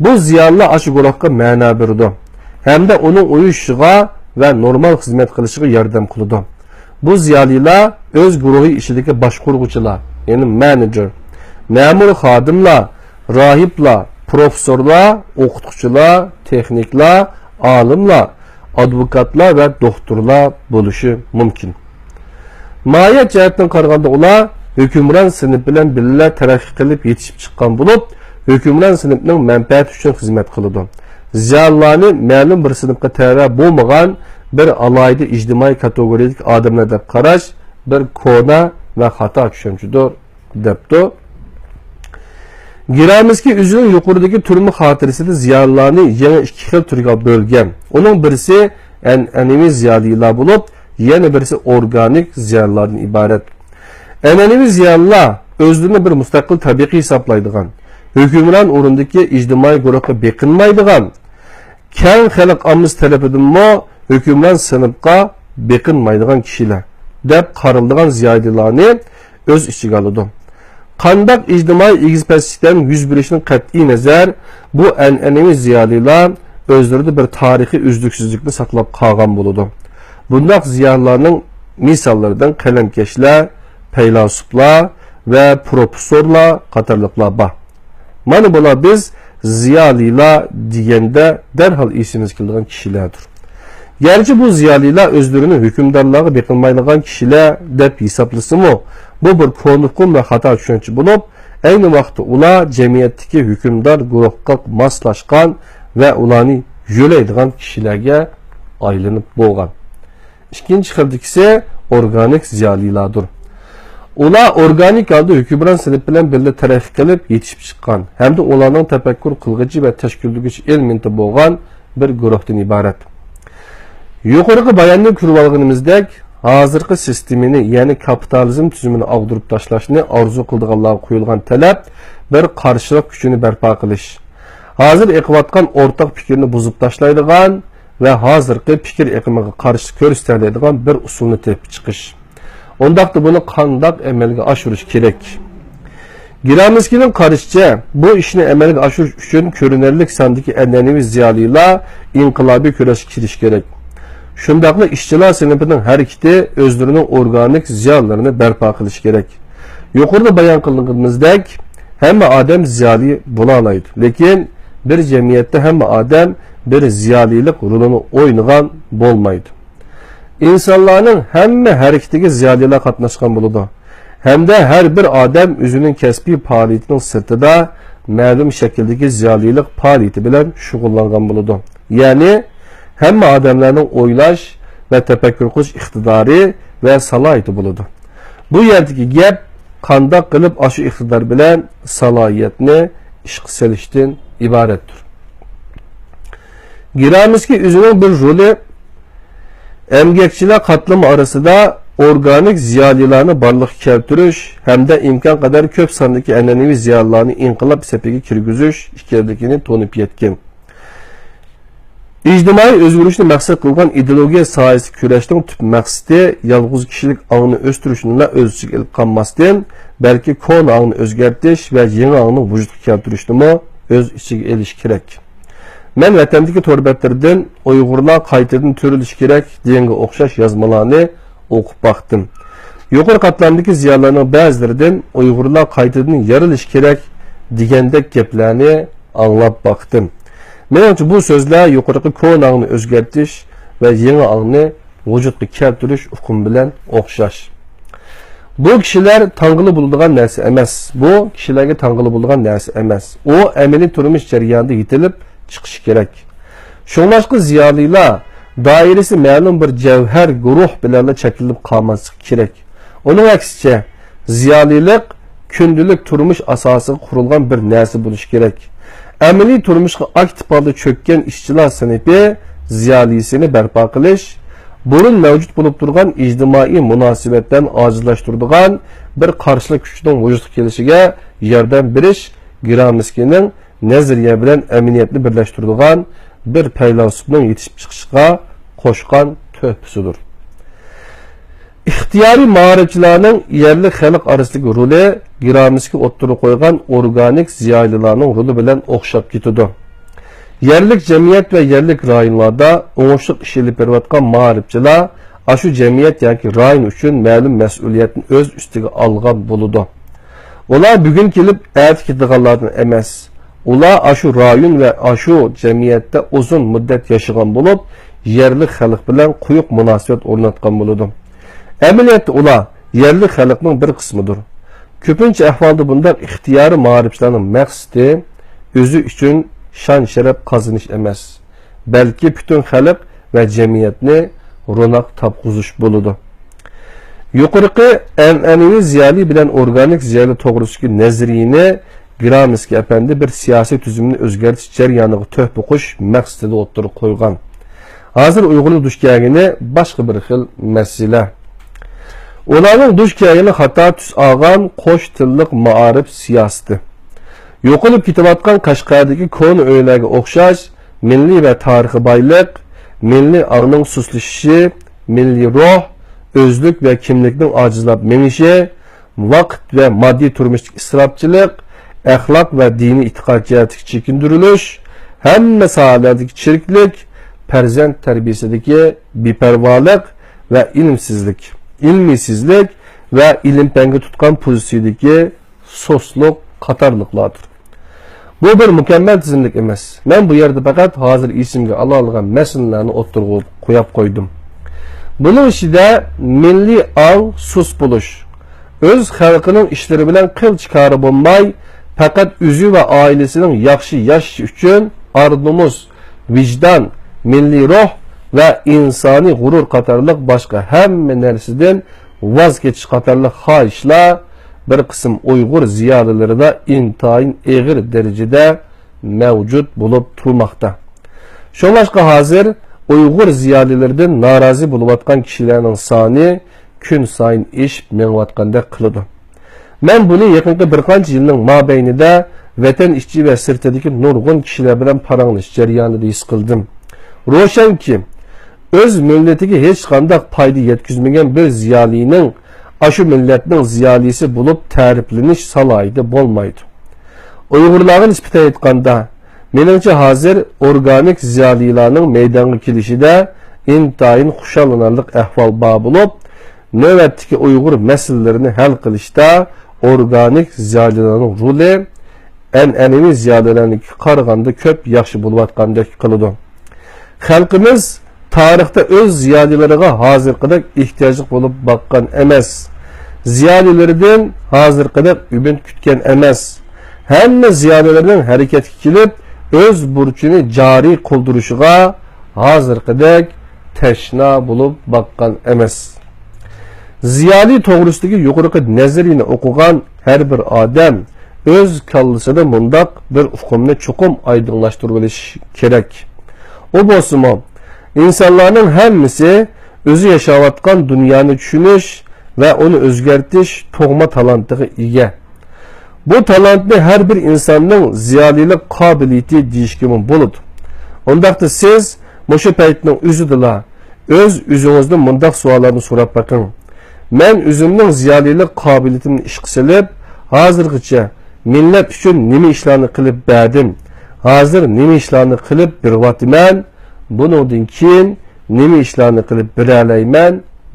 بۇ زىيالىيلار ئاشۇ گۇرۇھقا مەنە بېرىدۇ ھەمدە ئۇنىڭ ئۇيۇشۇشىغا ۋە نورمال خىزمەت قىلىشىغا ياردەم قىلىدۇ. بۇ زىيالىيلار ئۆز گۇرۇھى ئىچىدىكى باشقۇرغۇچىلار، يەنى مەنېجېر، مەمۇر خادىملار، راھىبلار، پروفېسسورلار، ئوقۇتقۇچىلار، تېخنىكلار، ئالىملار، ئادۋوكاتلار ۋە دوختۇرلار بولۇشى مۇمكىن. ماھىيەت جەھەتتىن قارىغاندا، ئۇلار ھۆكۈمران سىنىپ بىلەن بىللە تەرەققىي قىلىپ يېتىشىپ چىققان بولۇپ، ھۆكۈمران سىنىپنىڭ مەنپەئەتى ئۈچۈن خىزمەت قىلىدۇ. زىيالىيلارنى مەلۇم بىر سىنىپقا تەۋە بولمىغان بىر ئالاھىدە ئىجتىمائىي كاتېگورىيەدىكى ئادەملەر دەپ قاراش بىر كونا ۋە خاتا چۈشەنچىدۇر، دەپتۇ. گرامسكىي ئۆزىنىڭ يۇقىرىدىكى تۈرمە خاتىرىسىدە زىيالىيلارنى يەنە ئىككى خىل تۈرگە بۆلگەن. ئۇنىڭ بىرسى ئەنئەنىۋى زىيالىيلار بولۇپ، يەنە بىرسى ئورگانىك زىيالىيلاردىن ئىبارەت. ئەنئەنىۋى زىيالىيلار ئۆزلىرىنى بىر مۇستەقىل تەبىقە ھېسابلايدىغان، ھۆكۈمران ئورۇندىكى ئىجتىمائىي گۇرۇھقا بېقىنمايدىغان، كەڭ خەلق ئاممىسى تەرىپىدىنمۇ ھۆكۈمران سىنىپقا بېقىنمايدىغان كىشىلەر دەپ قارىلىدىغان زىيالىيلارنى ئۆز ئىچىگە ئالىدۇ. قانداق ئىجتىمائىي ئېگىز-پەسلىكتىن يۈز بېرىشىدىن قەتئىينەزەر، بۇ ئەنئەنىۋى زىيالىيلار ئۆزلىرىدە بىر تارىخىي ئۈزلۈكسىزلىكنى ساقلاپ قالغان بولىدۇ. بۇنداق زىيالىيلارنىڭ مىساللىرىدىن قەلەمكەشلەر، پەيلاسوپلار ۋە پروفېسسورلار قاتارلىقلار بار. مانا بۇلار بىز زىيالىيلار دېگەندە دەرھال ئېسىمىزگە كېلىدىغان كىشىلەردۇر. گەرچە بۇ زىيالىيلار ئۆزلىرىنى ھۆكۈمدارلارغا بېقىنمايدىغان كىشىلەر دەپ ھېسابلىسىمۇ، بۇ بىر كونا ئۇقۇم ۋە خاتا چۈشەنچە بولۇپ، ئەينى ۋاقىتتا ئۇلار جەمئىيەتتىكى ھۆكۈمدار گۇرۇھقا ماسلاشقان ۋە ئۇلارنى يۆلەيدىغان كىشىلەرگە ئايلىنىپ بولغان. ئىككىنچى خىلدىكىسى ئورگانىك زىيالىيلاردۇر. ئۇلار ئورگانىك ھالدا ھۆكۈمران سىنىپ بىلەن بىللە تەرەققىي قىلىپ يېتىشىپ چىققان ھەمدە ئۇلارنىڭ تەپەككۇر قىلغۇچى ۋە تەشكىللىگۈچى ئېلېمېنتى بولغان بىر گۇرۇھتىن ئىبارەت. يۇقىرىقى باياندىن كۆرۈۋالغىنىمىزدەك، ھازىرقى سىستېمىنى، يەنى كاپىتالىزم تۈزۈمىنى ئاغدۇرۇپ تاشلاشنى ئارزۇ قىلىدىغانلارغا قويۇلغان تەلەپ بىر قارشىلىق كۈچىنى بەرپا قىلىش. ھازىر ئېقىۋاتقان ئورتاق پىكىرنى بۇزۇپ تاشلايدىغان ۋە ھازىرقى پىكىر ئېقىمىغا قارشى كۆرسىتەلەيدىغان بىر ئۇسۇلنى تېپىپ چىقىش. ئۇنداقتا بۇنى قانداق ئەمەلگە ئاشۇرۇش كېرەك؟ گرامسكىينىڭ قارىشىچە، بۇ ئىشنى ئەمەلگە ئاشۇرۇش ئۈچۈن كۆرۈنەرلىك ساندىكى ئەنئەنىۋى زىيالىيلار ئىنقىلابىي كۈرەشكە كىرىشى كېرەك. شۇنداقلا ئىشچىلار سىنىپىنىڭ ھەرىكىتى ئۆزلىرىنىڭ ئورگانىك زىيالىيلىرىنى بەرپا قىلىشى كېرەك. يۇقىرىدا بايان قىلغىنىمىزدەك، ھەممە ئادەم زىيالىي بولالايدۇ، لېكىن بىر جەمئىيەتتە ھەممە ئادەم بىر زىيالىيلىق رولىنى ئوينىغان بولمايدۇ. ئىنسانلارنىڭ ھەممە ھەرىكىتىگە زىيالىيلار قاتناشقان بولىدۇ ھەمدە ھەر بىر ئادەم ئۆزىنىڭ كەسپىي پائالىيىتىنىڭ سىرتىدا مەلۇم شەكىلدىكى زىيالىيلىق پائالىيىتى بىلەن شۇغۇللانغان بولىدۇ. يەنى ھەممە ئادەملەرنىڭ ئويلاش ۋە تەپەككۇر قىلىش ئىقتىدارى ۋە سالاھىيىتى بولىدۇ. بۇ يەردىكى گەپ قانداق قىلىپ ئاشۇ ئىقتىدار بىلەن سالاھىيەتنى ئىشقا سېلىشتىن ئىبارەتتۇر. گرامسكىي ئۆزىنىڭ بىر رولى ئەمگەكچىلەر قاتلىمى ئارىسىدا ئورگانىك زىيالىيلارنى بارلىققا كەلتۈرۈش ھەمدە ئىمكانقەدەر كۆپ ساندىكى ئەنئەنىۋى زىيالىيلارنى ئىنقىلاب سېپىگە كىرگۈزۈش ئىكەنلىكىنى تونۇپ يەتكەن. ئىجتىمائىي ئۆزگىرىشنى مەقسەت قىلغان ئىدېئولوگىيە ساھەسىدە كۈرەشنىڭ تۈپ مەقسىتى يالغۇز كىشىلىك ئاڭنى ئۆستۈرۈشنىلا ئۆز ئىچىگە ئېلىپ قالماستىن، بەلكى كونا ئاڭنى ئۆزگەرتىش ۋە يېڭى ئاڭنى ۋۇجۇدقا كەلتۈرۈشنىمۇ ئۆز ئىچىگە ئېلىشى كېرەك. مەن ۋەتەندىكى تور بەتلىرىدىن «ئۇيغۇرلار قايتىدىن تۈرۈلۈشى كېرەك» دېگەنگە ئوخشاش يازمىلارنى ئوقۇپ باقتىم. يۇقىرى قاتلامدىكى زىيالىيلارنىڭ بەزىلىرىدىن «ئۇيغۇرلار قايتىدىن يارىلىشى كېرەك» دېگەندەك گەپلەرنى ئاڭلاپ باقتىم. مېنىڭچە، بۇ سۆزلەر يۇقىرىقى كونا ئاڭنى ئۆزگەرتىش ۋە يېڭى ئاڭنى ۋۇجۇدقا كەلتۈرۈش ئۇقۇمى بىلەن ئوخشاش. بۇ كىشىلەر تاڭغىلى بولىدىغان نەرسە ئەمەس. بۇ كىشىلەرگە تاڭغىلى بولىدىغان نەرسە ئەمەس. ئۇ ئەمەلىي تۇرمۇش جەريانىدا يېتىلىپ چىقىشى كېرەك. شۇڭلاشقا زىيالىيلار دائىرىسى مەلۇم بىر جەۋھەر گۇرۇھ بىلەنلا چەكلىنىپ قالماسلىقى كېرەك. ئۇنىڭ ئەكسىچە، زىيالىيلىق كۈندىلىك تۇرمۇش ئاساسىغا قۇرۇلغان بىر نەرسە بولۇشى كېرەك. ئەمەلىي تۇرمۇشقا ئاكتىپ ھالدا چۆككەن ئىشچىلار سىنىپى زىيالىيسىنى بەرپا قىلىش، بۇرۇن مەۋجۇت بولۇپ تۇرغان ئىجتىمائىي مۇناسىۋەتلەرنى ئاجىزلاشتۇرىدىغان بىر قارشىلىق كۈچنىڭ ۋۇجۇدقا كېلىشىگە ياردەم بېرىش گرامسكىينىڭ نەزەرىيە بىلەن ئەمەلىيەتنى بىرلەشتۈرىدىغان بىر پەيلاسوپنىڭ يېتىشىپ چىقىشىغا قوشقان تۆھپىسىدۇر. ئىختىيارىي مائارىپچىلارنىڭ يەرلىك خەلق ئارىسىدىكى رولى گرامسكىي ئوتتۇرىغا قويغان ئورگانىك زىيالىيلارنىڭ رولى بىلەن ئوخشاپ كېتىدۇ. يەرلىك جەمئىيەت ۋە يەرلىك رايونلاردا ئوڭۇشلۇق ئىش ئېلىپ بېرىۋاتقان مائارىپچىلار ئاشۇ جەمئىيەت ياكى رايون ئۈچۈن مەلۇم مەسئۇلىيەتنى ئۆز ئۈستىگە ئالغان بولىدۇ. ئۇلار بۈگۈن كېلىپ، ئەتە كېتىدىغانلاردىن ئەمەس. ئۇلار ئاشۇ رايون ۋە ئاشۇ جەمئىيەتتە ئۇزۇن مۇددەت ياشىغان بولۇپ، يەرلىك خەلق بىلەن قويۇق مۇناسىۋەت ئورناتقان بولىدۇ. ئەمەلىيەتتە ئۇلار يەرلىك خەلقنىڭ بىر قىسمىدۇر. كۆپىنچە ئەھۋالدا بۇنداق ئىختىيارىي مائارىپچىلارنىڭ مەقسىتى ئۆزى ئۈچۈن شان-شەرەپ قازىنىش ئەمەس، بەلكى پۈتۈن خەلق ۋە جەمئىيەتنى روناق تاپقۇزۇش بولىدۇ. يۇقىرىقى ئەنئەنىۋى زىيالىي بىلەن ئورگانىك زىيالىي توغرىسىدىكى نەزەرىيىنى گرامسكىي ئەپەندى بىر سىياسىي تۈزۈمنى ئۆزگەرتىش جەريانىغا تۆھپە قوشۇش مەقسىتىدە ئوتتۇرىغا قويغان. ھازىر ئۇيغۇرلار دۇچ كەلگىنى باشقا بىر خىل مەسىلە. ئۇلارنىڭ دۇچ كەلگىنى خاتا تۈس ئالغان قوش تىللىق مائارىپ سىياسىتى. يوقىلىپ كېتىۋاتقان قەشقەردىكى كونا ئۆيلەرگە ئوخشاش مىللىي ۋە تارىخىي بايلىق، مىللىي ئاڭنىڭ سۇسلىشىشى، مىللىي روھ، ئۆزلۈك ۋە كىملىكنىڭ ئاجىزلاپ مېڭىشى، ۋاقىت ۋە ماددىي تۇرمۇشتىكى ئىسراپچىلىق، ئەخلاق ۋە دىنىي ئېتىقاد جەھەتتىكى چېكىندۈرۈلۈش، ھەممە ساھەلەردىكى چىرىكلىك، پەرزەنت تەربىيەسىدىكى بىپەرۋالىق ۋە ئىلىمسىزلىك، ئىلمىيسىزلىك ۋە ئىلىم-پەنگە تۇتقان پوزىتسىيىدىكى سۇسلۇق قاتارلىقلاردۇر. بۇ بىر مۇكەممەل تىزىملىك ئەمەس. مەن بۇ يەردە پەقەت ھازىر ئېسىمگە ئالالىغان مەسىلىلەرنى ئوتتۇرىغا قويۇپ قويدۇم. بۇنىڭ ئىچىدە مىللىي ئاڭ سۇس بولۇش، ئۆز خەلقىنىڭ ئىشلىرى بىلەن قىلچە كارى بولماي، پەقەت ئۆزى ۋە ئائىلىسىنىڭ ياخشى ياشىشى ئۈچۈن ئار-نومۇس، ۋىجدان، مىللىي روھ ۋە ئىنسانىي غۇرۇر قاتارلىق باشقا ھەممە نەرسىدىن ۋاز كېچىش قاتارلىق خاھىشلار بىر قىسىم ئۇيغۇر زىيالىيلىرىدا ئىنتايىن ئېغىر دەرىجىدە مەۋجۇت بولۇپ تۇرماقتا. شۇڭلاشقا ھازىر ئۇيغۇر زىيالىيلىرىدىن نارازى بولۇۋاتقان كىشىلەرنىڭ سانى كۈن سايىن ئېشىپ مېڭىۋاتقاندەك قىلىدۇ. مەن بۇنى يېقىنقى بىر قانچە يىلنىڭ مابەينىدە ۋەتەن ئىچى ۋە سىرتىدىكى نۇرغۇن كىشىلەر بىلەن پاراڭلىشىش جەريانىدا ھېس قىلدىم. روشەنكى، ئۆز مىللىتىگە ھېچقانداق پايدا يەتكۈزمىگەن بىر زىيالىينىڭ ئاشۇ مىللەتنىڭ زىيالىيسى بولۇپ تەرىپلىنىش سالاھىيىتى بولمايدۇ. ئۇيغۇرلارغا نىسبەتەن ئېيتقاندا، مېنىڭچە ھازىر ئورگانىك زىيالىيلارنىڭ مەيدانغا كېلىشىدە ئىنتايىن خۇشاللىنارلىق ئەھۋال بار بولۇپ، نۆۋەتتىكى ئۇيغۇر مەسىلىلىرىنى ھەل قىلىشتا ئورگانىك زىيالىيلارنىڭ رولى ئەنئەنىۋى زىيالىيلارنىڭكىگە قارىغاندا كۆپ ياخشى بولۇۋاتقاندەك قىلىدۇ. خەلقىمىز تارىختا ئۆز زىيالىيلىرىغا ھازىرقىدەك ئېھتىياجلىق بولۇپ باققان ئەمەس. زىيالىيلىرىدىن ھازىرقىدەك ئۈمىد كۈتكەن ئەمەس. ھەممە زىيالىيلىرىنىڭ ھەرىكەتكە كېلىپ، ئۆز بۇرچىنى جارى قىلدۇرۇشىغا ھازىرقىدەك تەشنا بولۇپ باققان ئەمەس. زىيالىي توغرىسىدىكى يۇقىرىقى نەزەرىيىنى ئوقۇغان ھەر بىر ئادەم ئۆز كاللىسىدا مۇنداق بىر ئۇقۇمنى چوقۇم ئايدىڭلاشتۇرۇۋېلىشى كېرەك. ئۇ بولسىمۇ، ئىنسانلارنىڭ ھەممىسى ئۆزى ياشاۋاتقان دۇنيانى چۈشىنىش ۋە ئۇنى ئۆزگەرتىش تۇغما تالانتىغا ئىگە. بۇ تالانتنى ھەر بىر ئىنساننىڭ زىيالىيلىق قابىلىيىتى دېيىشكىمۇ بولىدۇ. ئۇنداقتا سىز مۇشۇ پەيتنىڭ ئۆزىدىلا ئۆز-ئۆزىڭىزدىن مۇنداق سوئاللارنى سوراپ بېقىڭ: مەن ئۆزۈمنىڭ زىيالىيلىق قابىلىيىتىمنى ئىشقا سېلىپ، ھازىرغىچە مىللەت ئۈچۈن نېمە ئىشلارنى قىلىپ بەردىم؟ ھازىر نېمە ئىشلارنى قىلىپ بېرىۋاتىمەن؟ بۇنىڭدىن كېيىن نېمە ئىشلارنى قىلىپ بېرەلەيمەن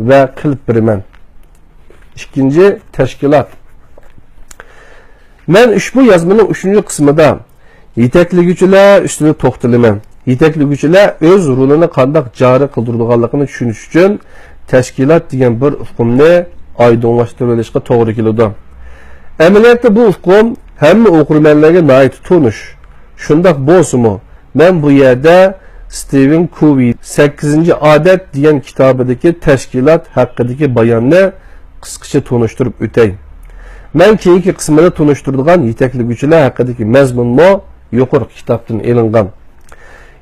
ۋە قىلىپ بېرىمەن؟ ئىككىنچى، تەشكىلات. مەن ئۇشبۇ يازمىنىڭ ئۈچىنچى قىسمىدا يېتەكلىگۈچىلەر ئۈستىدە توختىلىمەن. يېتەكلىگۈچىلەر ئۆز رولىنى قانداق جارى قىلدۇرىدىغانلىقىنى چۈشىنىش ئۈچۈن تەشكىلات دېگەن بىر ئۇقۇمنى ئايدىڭلاشتۇرۇۋېلىشقا توغرا كېلىدۇ. ئەمەلىيەتتە بۇ ئۇقۇم ھەممە ئوقۇرمەنلەرگە ناھايىتى تونۇش. شۇنداق بولسىمۇ، مەن بۇ يەردە ستىۋېن كوۋېي سەككىزىنچى ئادەت دېگەن كىتابىدىكى تەشكىلات ھەققىدىكى باياننى قىسقىچە تونۇشتۇرۇپ ئۆتەي. مەن كېيىنكى قىسمىدا تونۇشتۇرىدىغان يېتەكلىگۈچىلەر ھەققىدىكى مەزمۇنمۇ يۇقىرىقى كىتابتىن ئېلىنغان.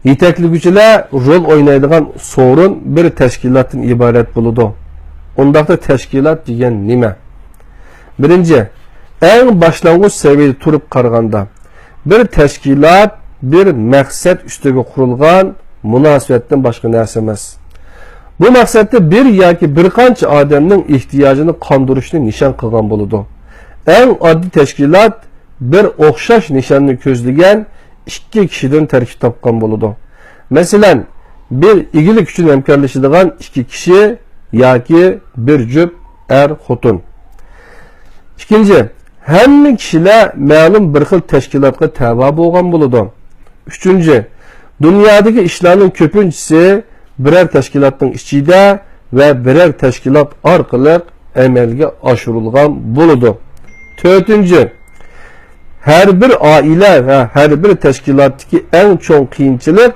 يېتەكلىگۈچىلەر رول ئوينايدىغان سورۇن بىر تەشكىلاتتىن ئىبارەت بولىدۇ. ئۇنداقتا تەشكىلات دېگەن نېمە؟ بىرىنچى، ئەڭ باشلانغۇچ سەۋىيەدە تۇرۇپ قارىغاندا، بىر تەشكىلات، بىر مەقسەت ئۈستىگە قۇرۇلغان مۇناسىۋەتتىن باشقا نەرسە ئەمەس. بۇ مەقسەتتە بىر ياكى بىر قانچە ئادەمنىڭ ئېھتىياجىنى قاندۇرۇشنى نىشان قىلغان بولىدۇ. ئەڭ ئاددىي تەشكىلات بىر ئوخشاش نىشاننى كۆزلىگەن ئىككى كىشىدىن تەركىب تاپقان بولىدۇ. مەسىلەن، بىر ئىگىلىك ئۈچۈن ھەمكارلىشىدىغان ئىككى كىشى ياكى بىر جۈپ ئەر-خوتۇن. ئىككىنچى، ھەممە كىشىلەر مەلۇم بىر خىل تەشكىلاتقا تەۋە بولغان بولىدۇ. ئۈچىنچى، دۇنيادىكى ئىشلارنىڭ كۆپىنچىسى بىرەر تەشكىلاتنىڭ ئىچىدە ۋە بىرەر تەشكىلات ئارقىلىق ئەمەلگە ئاشۇرۇلغان بولىدۇ. تۆتىنچى، ھەر بىر ئائىلە ۋە ھەر بىر تەشكىلاتتىكى ئەڭ چوڭ قىيىنچىلىق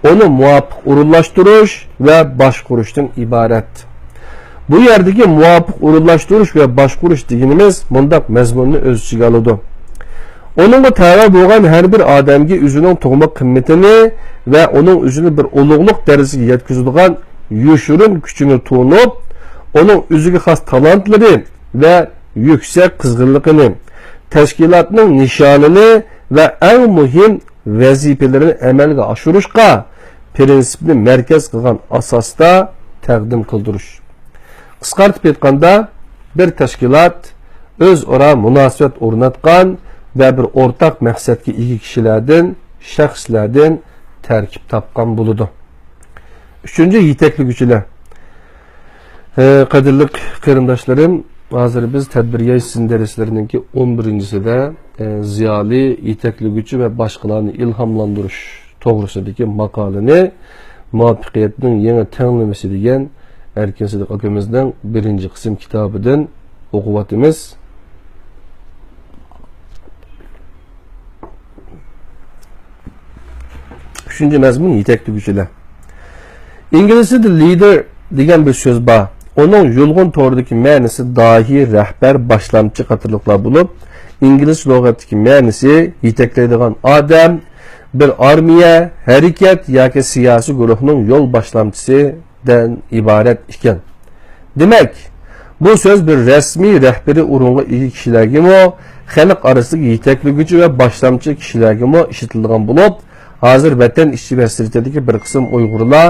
ئۇنى مۇۋاپىق ئورۇنلاشتۇرۇش ۋە باشقۇرۇشتىن ئىبارەت. بۇ يەردىكى مۇۋاپىق ئورۇنلاشتۇرۇش ۋە باشقۇرۇش دېگىنىمىز مۇنداق مەزمۇننى ئۆز ئىچىگە ئالىدۇ. ئۇنىڭغا تەۋە بولغان ھەر بىر ئادەمگە ئۆزىنىڭ تۇغما قىممىتىنى ۋە ئۇنىڭ ئۆزىنى بىر ئۇلۇغلۇق دەرىجىسىگە يەتكۈزىدىغان يوشۇرۇن كۈچىنى تونۇپ، ئۇنىڭ ئۆزىگە خاس تالانتلىرى ۋە يۈكسەك قىزغىنلىقىنى، تەشكىلاتنىڭ نىشانىنى ۋە ئەڭ مۇھىم ۋەزىپىلىرىنى ئەمەلگە ئاشۇرۇشقا پىرىنسىپنى مەركەز قىلغان ئاساستا تەقدىم قىلدۇرۇش. قىسقارتىپ ئېيتقاندا، بىر تەشكىلات ئۆزئارا مۇناسىۋەت ئورناتقان ۋە بىر ئورتاق مەقسەتكە ئىگە كىشىلەردىن، شەخسلەردىن تەركىب تاپقان بولىدۇ. ئۈچىنچى، يېتەكلىگۈچىلەر. ھە، قەدىرلىك قېرىنداشلىرىم، ھازىر بىز تەدبىر ياي سىزىم دەرسلىرىنىڭكى ئون بىرىنچىسىدە، ئە، زىيالىي، يېتەكلىگۈچى ۋە باشقىلارنى ئىلھاملاندۇرۇش توغرىسىدىكى ماقالىنى مۇۋەپپەقىيەتنىڭ يېڭى تەڭلىمىسى دېگەن ئەركىن سىدىق ئاكىمىزنىڭ بىرىنچى قىسىم كىتابىدىن ئوقۇۋاتىمىز. ئۈچىنچى مەزمۇن، يېتەكلىگۈچىلەر. ئىنگلىزچىدە لىدېر دېگەن بىر سۆز بار. ئۇنىڭ يۇلغۇن توردىكى مەنىسى داھىي، رەھبەر، باشلامچى قاتارلىقلار بولۇپ، ئىنگلىز لۇغەتتىكى مەنىسى يېتەكلەيدىغان ئادەم، بىر ئارمىيە، ھەرىكەت ياكى سىياسىي گۇرۇھنىڭ يول باشلامچىسى دىن ئىبارەت ئىكەن. دېمەك، بۇ سۆز بىر رەسمىي رەھبىرىي ئورۇنغا ئىگە كىشىلەرگىمۇ، خەلق ئارىسىدىكى يېتەكلىگۈچى ۋە باشلامچى كىشىلەرگىمۇ ئىشلىتىلىدىغان بولۇپ، ھازىر ۋەتەن ئىچى ۋە سىرتىدىكى بىر قىسىم ئۇيغۇرلار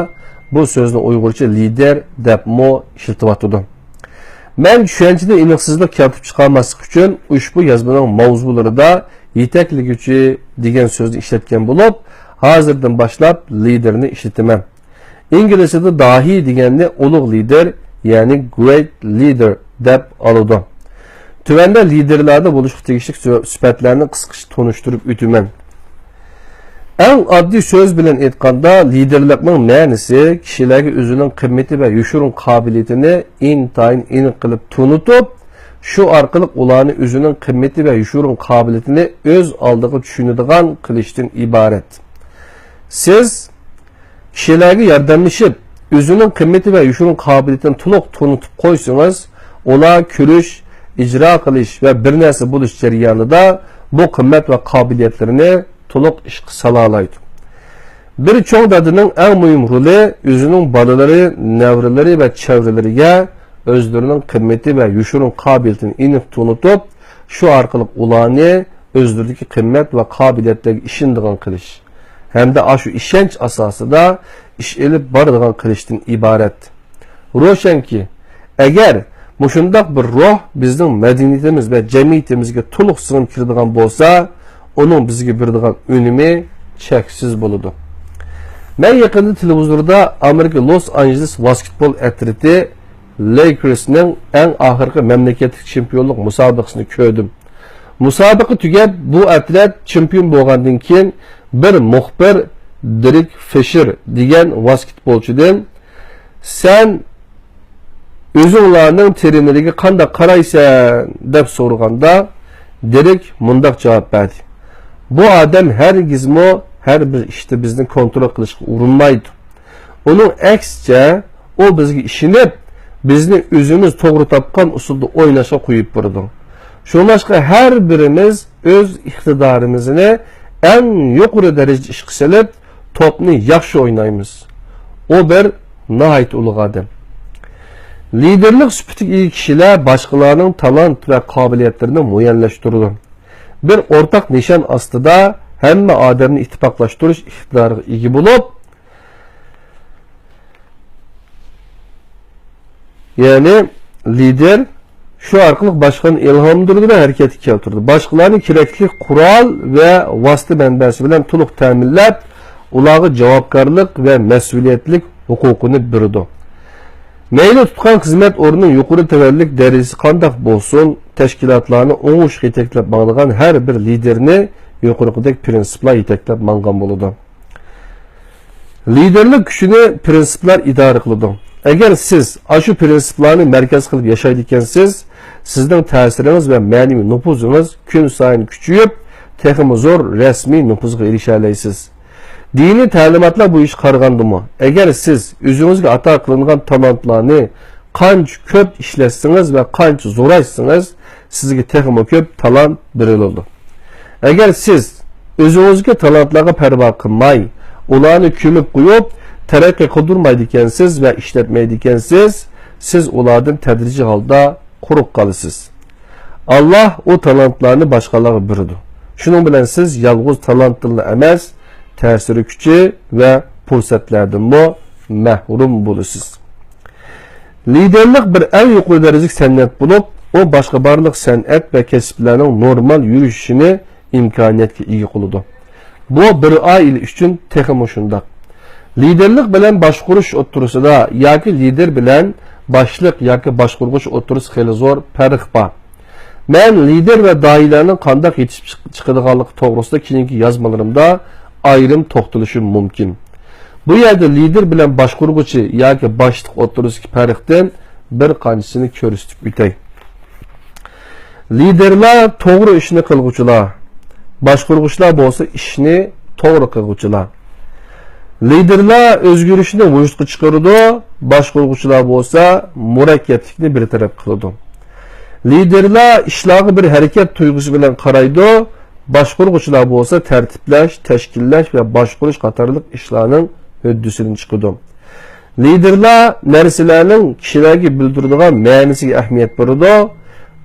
بۇ سۆزنى ئۇيغۇرچە لىدېر دەپمۇ ئىشلىتىۋاتىدۇ. مەن چۈشەنچىدە ئېنىقسىزلىق كەلتۈرۈپ چىقارماسلىق ئۈچۈن ئۇشبۇ يازمىنىڭ ماۋزۇلىرىدا يېتەكلىگۈچى دېگەن سۆزنى ئىشلەتكەن بولۇپ، ھازىردىن باشلاپ لىدېرنى ئىشلىتىمەن. ئىنگلىزچىدا داھىي دېگەننى ئۇلۇغ لىدېر، يەنى great leader دەپ ئالىدۇ. تۆۋەندە لىدېرلاردا بولۇشقا تېگىشلىك سۈ-، سۈپەتلەرنى قىسقىچە تونۇشتۇرۇپ ئۆتىمەن. ئەڭ ئاددىي سۆز بىلەن ئېيتقاندا، لىدېرلىقنىڭ مەنىسى كىشىلەرگە ئۆزىنىڭ قىممىتى ۋە يوشۇرۇن قابىلىيىتىنى ئىنتايىن ئېنىق قىلىپ تونۇتۇپ، شۇ ئارقىلىق ئۇلارنى ئۆزىنىڭ قىممىتى ۋە يوشۇرۇن قابىلىيىتىنى ئۆز ئالدىغا چۈشىنىدىغان قىلىشتىن ئىبارەت. سىز كىشىلەرگە ياردەملىشىپ، ئۆزىنىڭ قىممىتى ۋە يوشۇرۇن قابىلىيىتىنى تولۇق تونۇتۇپ قويسىڭىز، ئۇلار كۆرۈش، ئىجرا قىلىش ۋە بىر نەرسە بولۇش جەريانىدا بۇ قىممەت ۋە قابىلىيەتلىرىنى تولۇق ئىشقا سالالايدۇ. بىر چوڭ دادىنىڭ ئەڭ مۇھىم رولى ئۆزىنىڭ بالىلىرى، نەۋرىلىرى ۋە چەۋرىلىرىگە ئۆزلىرىنىڭ قىممىتى ۋە يوشۇرۇن قابىلىيىتىنى ئېنىق تونۇتۇپ، شۇ ئارقىلىق ئۇلارنى ئۆزلىرىدىكى قىممەت ۋە قابىلىيەتلەرگە ئىشىنىدىغان قىلىش ھەمدە ئاشۇ ئىشەنچ ئاساسىدا ئىش ئېلىپ بارىدىغان قىلىشتىن ئىبارەت. روشەنكى، ئەگەر مۇشۇنداق بىر روھ بىزنىڭ مەدەنىيىتىمىز ۋە جەمئىيىتىمىزگە تولۇق سىڭىپ كىرىدىغان بولسا، ئۇنىڭ بىزگە بېرىدىغان ئۈنۈمى چەكسىز بولىدۇ. مەن يېقىندا تېلېۋىزوردا ئامېرىكا لوس ئانژېلېس ۋاسكېتبول ئەترىتى لېيكېرسنىڭ ئەڭ ئاخىرقى مەملىكەتلىك چېمپىيونلۇق مۇسابىقىسىنى كۆردۈم. مۇسابىقە تۈگەپ، بۇ ئەترەت چېمپىيون بولغاندىن كېيىن، بىر مۇخبىر دېرېك فىشېر دېگەن ۋاسكېتبولچىدىن، «سەن ئۆزۈڭلارنىڭ ترېنېرىگە قانداق قارايسەن؟» دەپ سورىغاندا، دېرېك مۇنداق جاۋاب بەردى: «بۇ ئادەم ھەرگىزمۇ ھەر بىر ئىشتا بىزنى كونترول قىلىشقا ئۇرۇنمايدۇ. ئۇنىڭ ئەكسىچە، ئۇ بىزگە ئىشىنىپ، بىزنى ئۆزىمىز توغرا تاپقان ئۇسۇلدا ئويناشقا قويۇپ بېرىدۇ. شۇڭلاشقا ھەر بىرىمىز ئۆز ئىقتىدارىمىزنى ئەڭ يۇقىرى دەرىجىدە ئىشقا سېلىپ، توپنى ياخشى ئوينايمىز. ئۇ بىر ناھايىتى ئۇلۇغ ئادەم.» لىدېرلىق سۈپىتىگە ئىگە كىشىلەر باشقىلارنىڭ تالانت ۋە قابىلىيەتلىرىنى مۇئەييەنلەشتۈرىدۇ. بىر ئورتاق نىشان ئاستىدا ھەممە ئادەمنى ئىتتىپاقلاشتۇرۇش ئىقتىدارىغا ئىگە بولۇپ، يەنى لىدېر شۇ ئارقىلىق باشقىلارنى ئىلھاملاندۇرىدۇ ۋە ھەرىكەتكە كەلتۈرىدۇ. باشقىلارنى كېرەكلىك قورال ۋە ۋاسىتە مەنبەسى بىلەن تولۇق تەمىنلەپ، ئۇلارغا جاۋابكارلىق ۋە مەسئۇلىيەتلىك ھوقۇقىنى بېرىدۇ. مەيلى تۇتقان خىزمەت ئورنىنىڭ يۇقىرى تەۋەلىلىك دەرىجىسى قانداق بولسۇن، تەشكىلاتلارنى ئوڭۇشقا يېتەكلەپ ماڭىدىغان ھەر بىر لىدېرنى يۇقىرىقىدەك پىرىنسىپلار يېتەكلەپ ماڭغان بولىدۇ. لىدېرلىك كۈچىنى پىرىنسىپلار ئىدارە قىلىدۇ. ئەگەر سىز ئاشۇ پىرىنسىپلارنى مەركەز قىلىپ ياشايدىكەنسىز، سىزنىڭ تەسىرىڭىز ۋە مەنىۋى نوپۇزىڭىز كۈن سايىن كۈچىيىپ، تېخىمۇ زور رەسمىي نوپۇزغا ئېرىشەلەيسىز. دىنىي تەلىماتلار بويىچە قارىغاندىمۇ، ئەگەر سىز ئۆزىڭىزگە ئاتا قىلىنغان تالانتلارنى قانچە كۆپ ئىشلەتسىڭىز ۋە قانچە زورايتسىڭىز، سىزگە تېخىمۇ كۆپ تالانت بېرىلىدۇ. ئەگەر سىز ئۆزىڭىزگە تالانتلارغا پەرۋا قىلماي، ئۇلارنى كۆمۈپ قويۇپ، تەرەققىي قىلدۇرمايدىكەنسىز ۋە ئىشلەتمەيدىكەنسىز، سىز ئۇلاردىن تەدرىجىي ھالدا قۇرۇق قالىسىز. ئاللاھ ئۇ تالانتلارنى باشقىلارغا بېرىدۇ. شۇنىڭ بىلەن سىز يالغۇز تالانتتىنلا ئەمەس، تەسىر كۈچى ۋە پۇرسەتلەردىنمۇ مەھرۇم بولىسىز. لىدېرلىق بىر ئەڭ يۇقىرى دەرىجىلىك سەنئەت بولۇپ، ئۇ باشقا بارلىق سەنئەت ۋە كەسىپلەرنىڭ نورمال يۈرۈشۈشىنى ئىمكانىيەتكە ئىگە قىلىدۇ. بۇ بىر ئائىلە ئۈچۈن تېخىمۇ شۇنداق. لىدېرلىق بىلەن باشقۇرۇش ئوتتۇرىسىدا ياكى لىدېر بىلەن باشلىق ياكى باشقۇرغۇچى ئوتتۇرىسىدا خېلى زور پەرق بار. مەن لىدېر ۋە داھىيلارنىڭ قانداق يېتىشىپ چىق-، چىقىدىغانلىقى توغرىسىدا كېيىنكى يازمىلىرىمدا ئايرىم توختىلىشىم مۇمكىن. بۇ يەردە لىدېر بىلەن باشقۇرغۇچى ياكى باشلىق ئوتتۇرىسىدىكى پەرقتىن بىر قانچىسىنى كۆرسىتىپ ئۆتەي. لىدېرلار توغرا ئىشنى قىلغۇچىلار، باشقۇرغۇچىلار بولسا ئىشنى توغرا قىلغۇچىلار. لىدېرلار ئۆزگىرىشنى ۋۇجۇدقا چىقىرىدۇ، باشقۇرغۇچىلار بولسا مۇرەككەپلىكنى بىر تەرەپ قىلىدۇ. لىدېرلار ئىشلارغا بىر ھەرىكەت تۇيغۇسى بىلەن قارايدۇ، باشقۇرغۇچىلار بولسا تەرتىپلەش، تەشكىللەش ۋە باشقۇرۇش قاتارلىق ئىشلارنىڭ ھۆددىسىدىن چىقىدۇ. لىدېرلار نەرسىلەرنىڭ كىشىلەرگە بىلدۈرىدىغان مەنىسىگە ئەھمىيەت بېرىدۇ،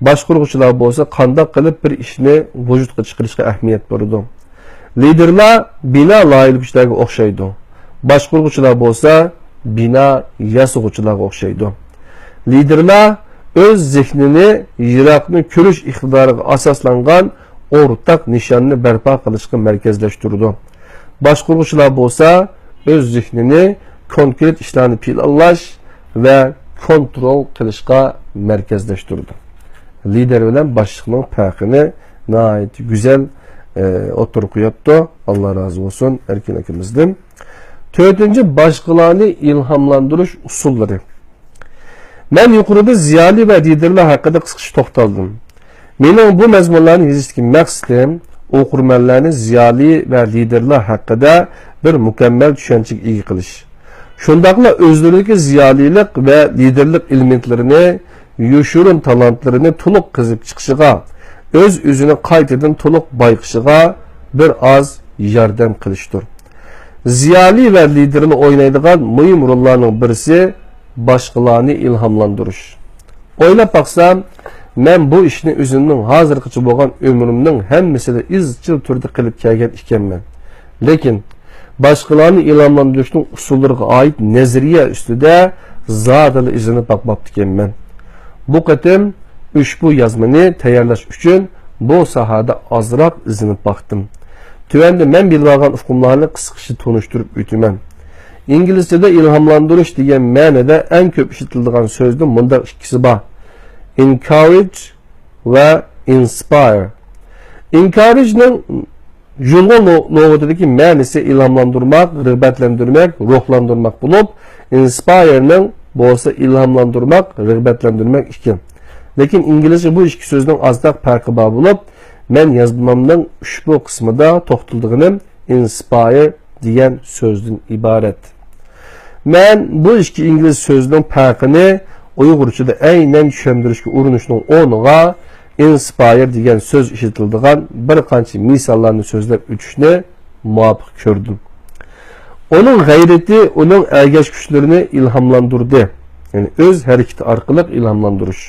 باشقۇرغۇچىلار بولسا قانداق قىلىپ بىر ئىشنى ۋۇجۇدقا چىقىرىشقا ئەھمىيەت بېرىدۇ. لىدېرلار بىنا لايىھىلىگۈچىلەرگە ئوخشايدۇ، باشقۇرغۇچىلار بولسا بىنا ياسىغۇچىلارغا ئوخشايدۇ. لىدېرلار ئۆز زېھنىنى يىراقنى كۆرۈش ئىقتىدارىغا ئاساسلانغان ئورتاق نىشاننى بەرپا قىلىشقا مەركەزلەشتۈرىدۇ. باشقۇرغۇچىلار بولسا ئۆز زېھنىنى كونكرېت ئىشلارنى پىلانلاش ۋە كونترول قىلىشقا مەركەزلەشتۈرىدۇ. لىدېر بىلەن باشلىقنىڭ پەرقىنى ناھايىتى گۈزەل، ئە، ئوتتۇرىغا قويۇپتۇ. ئاللا رازى بولسۇن ئەركىن ئاكىمىزدىن. تۆتىنچى، باشقىلارنى ئىلھاملاندۇرۇش ئۇسۇللىرى. مەن يۇقىرىدا زىيالىي ۋە لىدېرلار ھەققىدە قىسقىچە توختالدىم. مېنىڭ بۇ مەزمۇنلارنى يېزىشتىكى مەقسىتىم ئوقۇرمەنلەرنى زىيالىي ۋە لىدېرلار ھەققىدە بىر مۇكەممەل چۈشەنچىگە ئىگە قىلىش. شۇنداقلا ئۆزلىرىدىكى زىيالىيلىق ۋە لىدېرلىق ئېلېمېنتلىرىنى، يوشۇرۇن تالانتلىرىنى تولۇق قېزىپ چىقىشىغا، ئۆز-ئۆزىنى قايتىدىن تولۇق بايقىشىغا بىر ئاز ياردەم قىلىشتۇر. زىيالىي ۋە لىدېرلار ئوينايدىغان مۇھىم روللارنىڭ بىرسى باشقىلارنى ئىلھاملاندۇرۇش. ئويلاپ باقسام، مەن بۇ ئىشنى ئۆزۈمنىڭ ھازىرغىچە بولغان ئۆمرۈمنىڭ ھەممىسىدە ئىزچىل تۈردە قىلىپ كەلگەن ئىكەنمەن. لېكىن باشقىلارنى ئىلھاملاندۇرۇشنىڭ ئۇسۇللىرىغا ئائىت نەزەرىيە ئۈستىدە زادىلا ئىزدىنىپ باقماپتىكەنمەن. بۇ قېتىم ئۇشبۇ يازمىنى تەييارلاش ئۈچۈن بۇ ساھەدە ئازراق ئىزدىنىپ باقتىم. تۆۋەندە مەن بىلىۋالغان ئۇقۇملارنى قىسقىچە تونۇشتۇرۇپ ئۆتىمەن. ئىنگلىزچىدە ئىلھاملاندۇرۇش دېگەن مەنىدە ئەڭ كۆپ ئىشلىتىلىدىغان سۆزدىن مۇنداق ئىككىسى بار: encourage ۋە inspire. Encourage نىڭ يۇلغۇن لۇ-، لۇغىتىدىكى مەنىسى ئىلھاملاندۇرماق، رىغبەتلەندۈرمەك، روھلاندۇرماق بولۇپ، inspire نىڭ بولسا ئىلھاملاندۇرماق، رىغبەتلەندۈرمەك ئىكەن. لېكىن ئىنگلىزچە بۇ ئىككى سۆزنىڭ ئازراق پەرقى بار بولۇپ، مەن يازمامنىڭ ئۇشبۇ قىسمىدا توختىلىدىغىنىم inspire دېگەن سۆزدىن ئىبارەت. مەن بۇ ئىككى ئىنگلىز سۆزىنىڭ پەرقىنى ئۇيغۇرچىدا ئەينەن چۈشەندۈرۈشكە ئۇرۇنۇشنىڭ ئورنىغا، inspire دېگەن سۆز ئىشلىتىلىدىغان بىر قانچە مىساللارنى سۆزلەپ ئۆتۈشنى مۇۋاپىق كۆردۈم. ئۇنىڭ غەيرىتى ئۇنىڭ ئەگەشكۈچىلىرىنى ئىلھاملاندۇردى. يەنى ئۆز ھەرىكىتى ئارقىلىق ئىلھاملاندۇرۇش.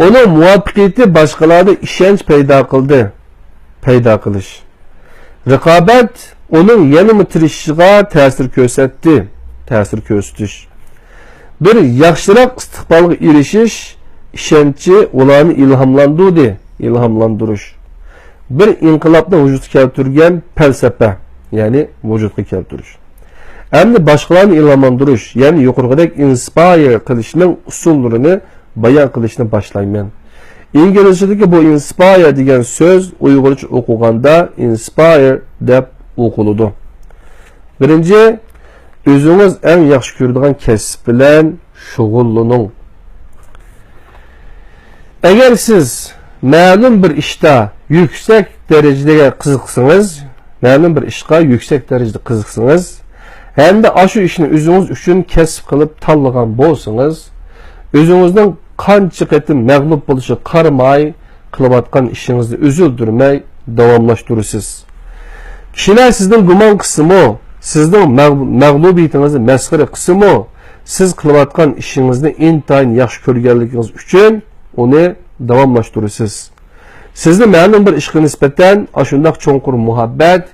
ئۇنىڭ مۇۋەپپەقىيىتى باشقىلاردا ئىشەنچ پەيدا قىلدى، پەيدا قىلىش. رىقابەت ئۇنىڭ يەنىمۇ تىرىشىشىغا تەسىر كۆرسەتتى، تەسىر كۆرسىتىش. بىر ياخشىراق ئىستىقبالغا ئېرىشىش ئىشەنچى ئۇلارنى ئىلھاملاندۇردى، ئىلھاملاندۇرۇش. بىر ئىنقىلابنى ۋۇجۇدقا كەلتۈرگەن پەلسەپە، يەنى ۋۇجۇدقا كەلتۈرۈش. ئەمدى باشقىلارنى ئىلھاملاندۇرۇش، يەنى يۇقىرىقىدەك ئىنسپاير قىلىشنىڭ ئۇسۇللىرىنى بايان قىلىشنى باشلايمەن. ئىنگلىزچىدىكى بۇ ئىنسپاير دېگەن سۆز ئۇيغۇرچە ئوقۇغاندا ئىنسپاير دەپ ئوقۇلىدۇ. بىرىنچى، ئۆزىڭىز ئەڭ ياخشى كۆرىدىغان كەسىپ بىلەن شۇغۇللىنىڭ. ئەگەر سىز مەلۇم بىر ئىشتا يۈكسەك دەرىجىدە قىزىقسىڭىز، مەلۇم بىر ئىشقا يۈكسەك دەرىجىدە قىزىقسىڭىز، ھەمدە ئاشۇ ئىشنى ئۆزىڭىز ئۈچۈن كەسىپ قىلىپ تاللىغان بولسىڭىز، ئۆزىڭىزنىڭ قانچە قېتىم مەغلۇپ بولۇشىغا قارىماي، قىلىۋاتقان ئىشىڭىزنى ئۈزۈلدۈرمەي داۋاملاشتۇرىسىز. كىشىلەر سىزدىن گۇمان قىلسىمۇ، سىزنىڭ مەغ-، مەغلۇبىيىتىڭىزنى مەسخىرە قىلسىمۇ، سىز قىلىۋاتقان ئىشىڭىزنى ئىنتايىن ياخشى كۆرگەنلىكىڭىز ئۈچۈن ئۇنى داۋاملاشتۇرىسىز. سىزنى مەلۇم بىر ئىشقا نىسبەتەن ئاشۇنداق چوڭقۇر مۇھەببەت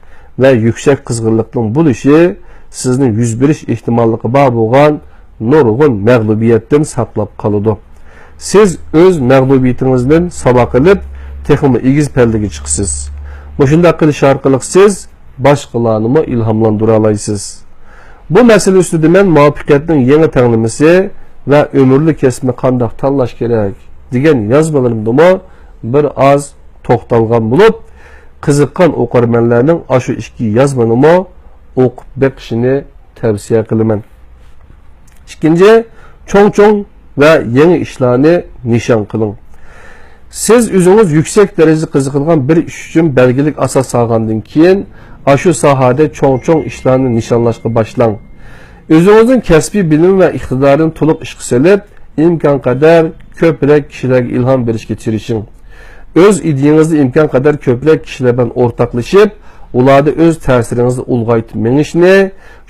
ۋە يۈكسەك قىزغىنلىقنىڭ بولۇشى سىزنى يۈز بېرىش ئېھتىماللىقى بار بولغان نۇرغۇن مەغلۇبىيەتتىن ساقلاپ قالىدۇ. سىز ئۆز مەغلۇبىيىتىڭىزدىن ساۋاق ئېلىپ، تېخىمۇ ئېگىز پەللىگە چىقىسىز. مۇشۇنداق قىلىش ئارقىلىق سىز باشقىلارنىمۇ ئىلھاملاندۇرالايسىز. بۇ مەسىلە ئۈستىدە مەن مۇۋەپپەقىيەتنىڭ يېڭى تەڭلىمىسى ۋە ئۆمۈرلۈك كەسىپنى قانداق تاللاش كېرەك دېگەن يازمىلىرىمدىمۇ بىر ئاز توختالغان بولۇپ، قىزىققان ئوقۇرمەنلەرنىڭ ئاشۇ ئىككى يازمىنىمۇ ئوقۇپ بېقىشىنى تەۋسىيە قىلىمەن. ئىككىنچى، چوڭ-چوڭ ۋە يېڭى ئىشلارنى نىشان قىلىڭ. سىز ئۆزىڭىز يۈكسەك دەرىجىدە قىزىقىدىغان بىر ئىش ئۈچۈن بەلگىلىك ئاساس سالغاندىن كېيىن، ئاشۇ ساھەدە چوڭ-چوڭ ئىشلارنى نىشانلاشقا باشلاڭ. ئۆزىڭىزنىڭ كەسپىي بىلىم ۋە ئىقتىدارىنى تولۇق ئىشقا سېلىپ، ئىمكانقەدەر كۆپرەك كىشىلەرگە ئىلھام بېرىشكە تىرىشىڭ. ئۆز ئىدىيەڭىزنى ئىمكانقەدەر كۆپرەك كىشىلەر بىلەن ئورتاقلىشىپ، ئۇلاردا ئۆز تەسىرىڭىزنى ئۇلغايتىپ مېڭىشنى،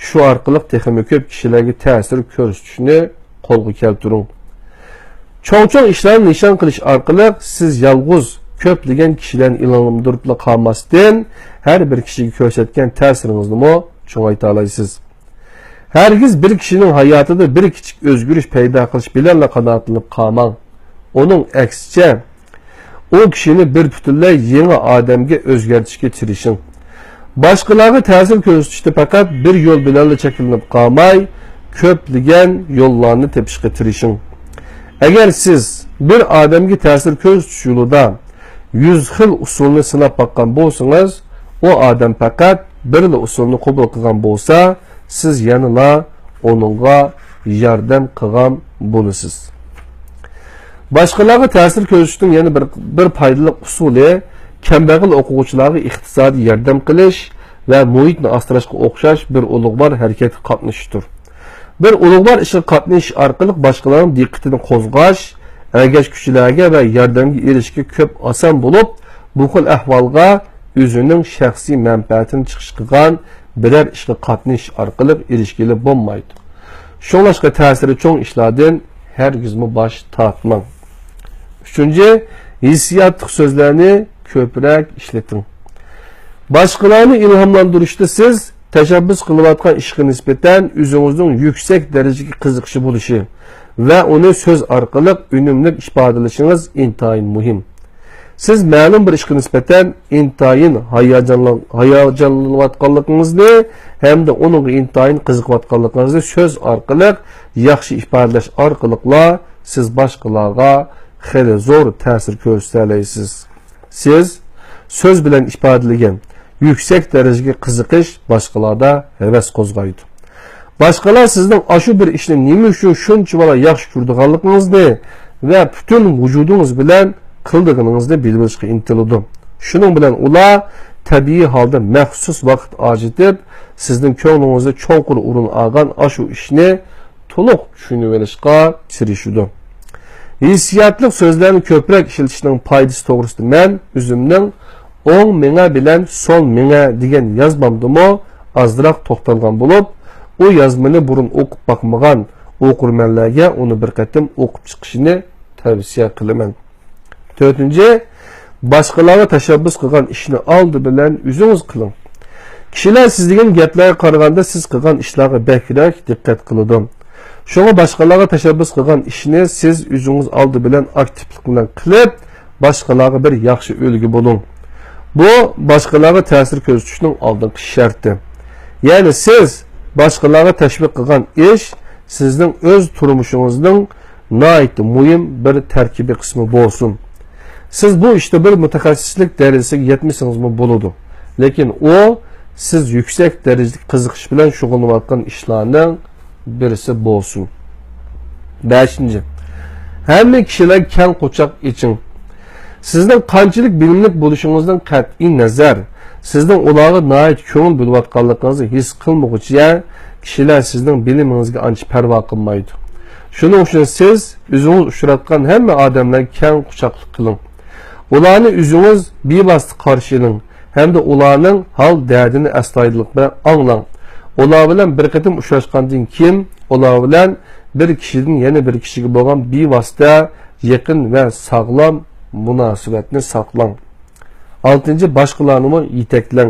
شۇ ئارقىلىق تېخىمۇ كۆپ كىشىلەرگە تەسىر كۆرسىتىشنى قولغا كەلتۈرۈڭ. چوڭ-چوڭ ئىشلارنى نىشان قىلىش ئارقىلىق سىز يالغۇز كۆپلىگەن كىشىلەرنى ئىلھاملاندۇرۇپلا قالماستىن، ھەر بىر كىشىگە كۆرسەتكەن تەسىرىڭىزنىمۇ چوڭايتالايسىز. ھەرگىز بىر كىشىنىڭ ھاياتىدا بىر كىچىك ئۆزگىرىش پەيدا قىلىش بىلەنلا قانائەتلىنىپ قالماڭ. ئۇنىڭ ئەكسىچە، ئۇ كىشىنى بىر پۈتۈنلەي يېڭى ئادەمگە ئۆزگەرتىشكە تىرىشىڭ. باشقىلارغا تەسىر كۆرسىتىشتە پەقەت بىر يول بىلەنلا چەكلىنىپ قالماي، كۆپلىگەن يوللارنى تېپىشقا تىرىشىڭ. ئەگەر سىز بىر ئادەمگە تەسىر كۆرسىتىش يولىدا يۈز خىل ئۇسۇلنى سىناپ باققان بولسىڭىز، ئۇ ئادەم پەقەت بىرلا ئۇسۇلنى قوبۇل قىلغان بولسا، سىز يەنىلا ئۇنىڭغا ياردەم قىلغان بولىسىز. باشقىلارغا تەسىر كۆرسىتىشنىڭ يەنە بىر، بىر پايدىلىق ئۇسۇلى، كەمبەغەل ئوقۇغۇچىلارغا ئىقتىسادىي ياردەم قىلىش ۋە مۇھىتنى ئاسراشقا ئوخشاش بىر ئۇلۇغۋار ھەرىكەتكە قاتنىشىشتۇر. بىر ئۇلۇغۋار ئىشقا قاتنىشىش ئارقىلىق باشقىلارنىڭ دىققىتىنى قوزغاش، ئەگەشكۈچىلەرگە ۋە ياردەمگە ئېرىشىشكە كۆپ ئاسان بولۇپ، بۇ خىل ئەھۋالغا ئۆزىنىڭ شەخسىي مەنپەئەتىنى چىقىش قىلغان بىرەر ئىشقا قاتنىشىش ئارقىلىق ئېرىشكىلى بولمايدۇ. شۇڭلاشقا تەسىرى چوڭ ئىشلاردىن ھەرگىزمۇ باش تارتماڭ. ئۈچىنچى، ھېسسىياتلىق سۆزلەرنى كۆپرەك ئىشلىتىڭ. باشقىلارنى ئىلھاملاندۇرۇشتا سىز تەشەببۇس قىلىۋاتقان ئىشقا نىسبەتەن ئۆزىڭىزنىڭ يۈكسەك دەرىجىدىكى قىزىقىشى بولۇشى ۋە ئۇنى سۆز ئارقىلىق ئۈنۈملۈك ئىپادىلىشىڭىز ئىنتايىن مۇھىم. سىز مەلۇم بىر ئىشقا نىسبەتەن ئىنتايىن ھاياجانلان-، ھاياجانلىنىۋاتقانلىقىڭىزنى ھەمدە ئۇنىڭغا ئىنتايىن قىزىقىۋاتقانلىقىڭىزنى سۆز ئارقىلىق ياخشى ئىپادىلەش ئارقىلىقلا سىز باشقىلارغا خېلى زور تەسىر كۆرسىتەلەيسىز. سىز سۆز بىلەن ئىپادىلىگەن يۈكسەك دەرىجىدىكى قىزىقىش باشقىلاردا ھەۋەس قوزغايدۇ. باشقىلار سىزنىڭ ئاشۇ بىر ئىشنى نېمە ئۈچۈن شۇنچىۋالا ياخشى كۆرىدىغانلىقىڭىزنى ۋە پۈتۈن ۋۇجۇدىڭىز بىلەن قىلىدىغىنىڭىزنى بىلىۋېلىشقا ئىنتىلىدۇ. شۇنىڭ بىلەن ئۇلار تەبىئىي ھالدا مەخسۇس ۋاقىت ئاجرىتىپ، سىزنىڭ كۆڭلىڭىزدە چوڭقۇر ئورۇن ئالغان ئاشۇ ئىشنى تولۇق چۈشىنىۋېلىشقا تىرىشىدۇ. ھېسسىياتلىق سۆزلەرنى كۆپرەك ئىشلىتىشنىڭ پايدىسى توغرىسىدا مەن ئۆزۈمنىڭ ئوڭ مېڭە بىلەن سول مېڭە دېگەن يازمامدىمۇ ئازراق توختالغان بولۇپ، ئۇ يازمىنى بۇرۇن ئوقۇپ باقمىغان ئوقۇرمەنلەرگە ئۇنى بىر قېتىم ئوقۇپ چىقىشىنى تەۋسىيە قىلىمەن. تۆتىنچى، باشقىلارغا تەشەببۇس قىلغان ئىشنى ئالدى بىلەن ئۆزىڭىز قىلىڭ. كىشىلەر سىز دېگەن گەپلەرگە قارىغاندا سىز قىلغان ئىشلارغا بەكرەك دىققەت قىلىدۇ. شۇڭا باشقىلارغا تەشەببۇس قىلغان ئىشنى سىز ئۆزىڭىز ئالدى بىلەن ئاكتىپلىق بىلەن قىلىپ، باشقىلارغا بىر ياخشى ئۈلگە بولۇڭ. بۇ باشقىلارغا تەسىر كۆرسىتىشنىڭ ئالدىنقى شەرتى. يەنى سىز باشقىلارغا تەشۋىق قىلغان ئىش سىزنىڭ ئۆز تۇرمۇشىڭىزنىڭ ناھايىتى مۇھىم بىر تەركىبىي قىسمى بولسۇن. سىز بۇ ئىشتا بىر مۇتەخەسسىسلىك دەرىجىسىگە يەتمىسىڭىزمۇ بولىدۇ. لېكىن ئۇ سىز يۈكسەك دەرىجىدىكى قىزىقىش بىلەن شۇغۇللىنىۋاتقان ئىشلارنىڭ بىرسى بولسۇن. بەشىنچى، ھەممە كىشىلەرگە كەڭ قۇچاق ئېچىڭ. سىزنىڭ قانچىلىك بىلىملىك بولۇشىڭىزدىن قەتئىي نەزەر، سىزنىڭ ئۇلارغا ناھايىتى كۆڭۈل بۆلۈۋاتقانلىقىڭىزنى ھېس قىلمىغۇچە، كىشىلەر سىزنىڭ بىلىمىڭىزگە ئانچە پەرۋا قىلمايدۇ. شۇنىڭ ئۈچۈن سىز ئۆزىڭىز ئۇچراتقان ھەممە ئادەملەرگە كەڭ قۇچاقلىق قىلىڭ. ئۇلارنى ئۆزىڭىز بىۋاسىتە قارشى ئېلىڭ ھەمدە ئۇلارنىڭ ھال-دەردىنى ئەستايىدىللىق بىلەن ئاڭلاڭ. ئۇلار بىلەن بىر قېتىم ئۇچراشقاندىن كېيىن، ئۇلار بىلەن بىر كىشىدىن يەنە بىر كىشىگە بولغان بىۋاسىتە، يېقىن ۋە ساغلام مۇناسىۋەتنى ساقلاڭ. ئالتىنچى، باشقىلارنىمۇ يېتەكلەڭ.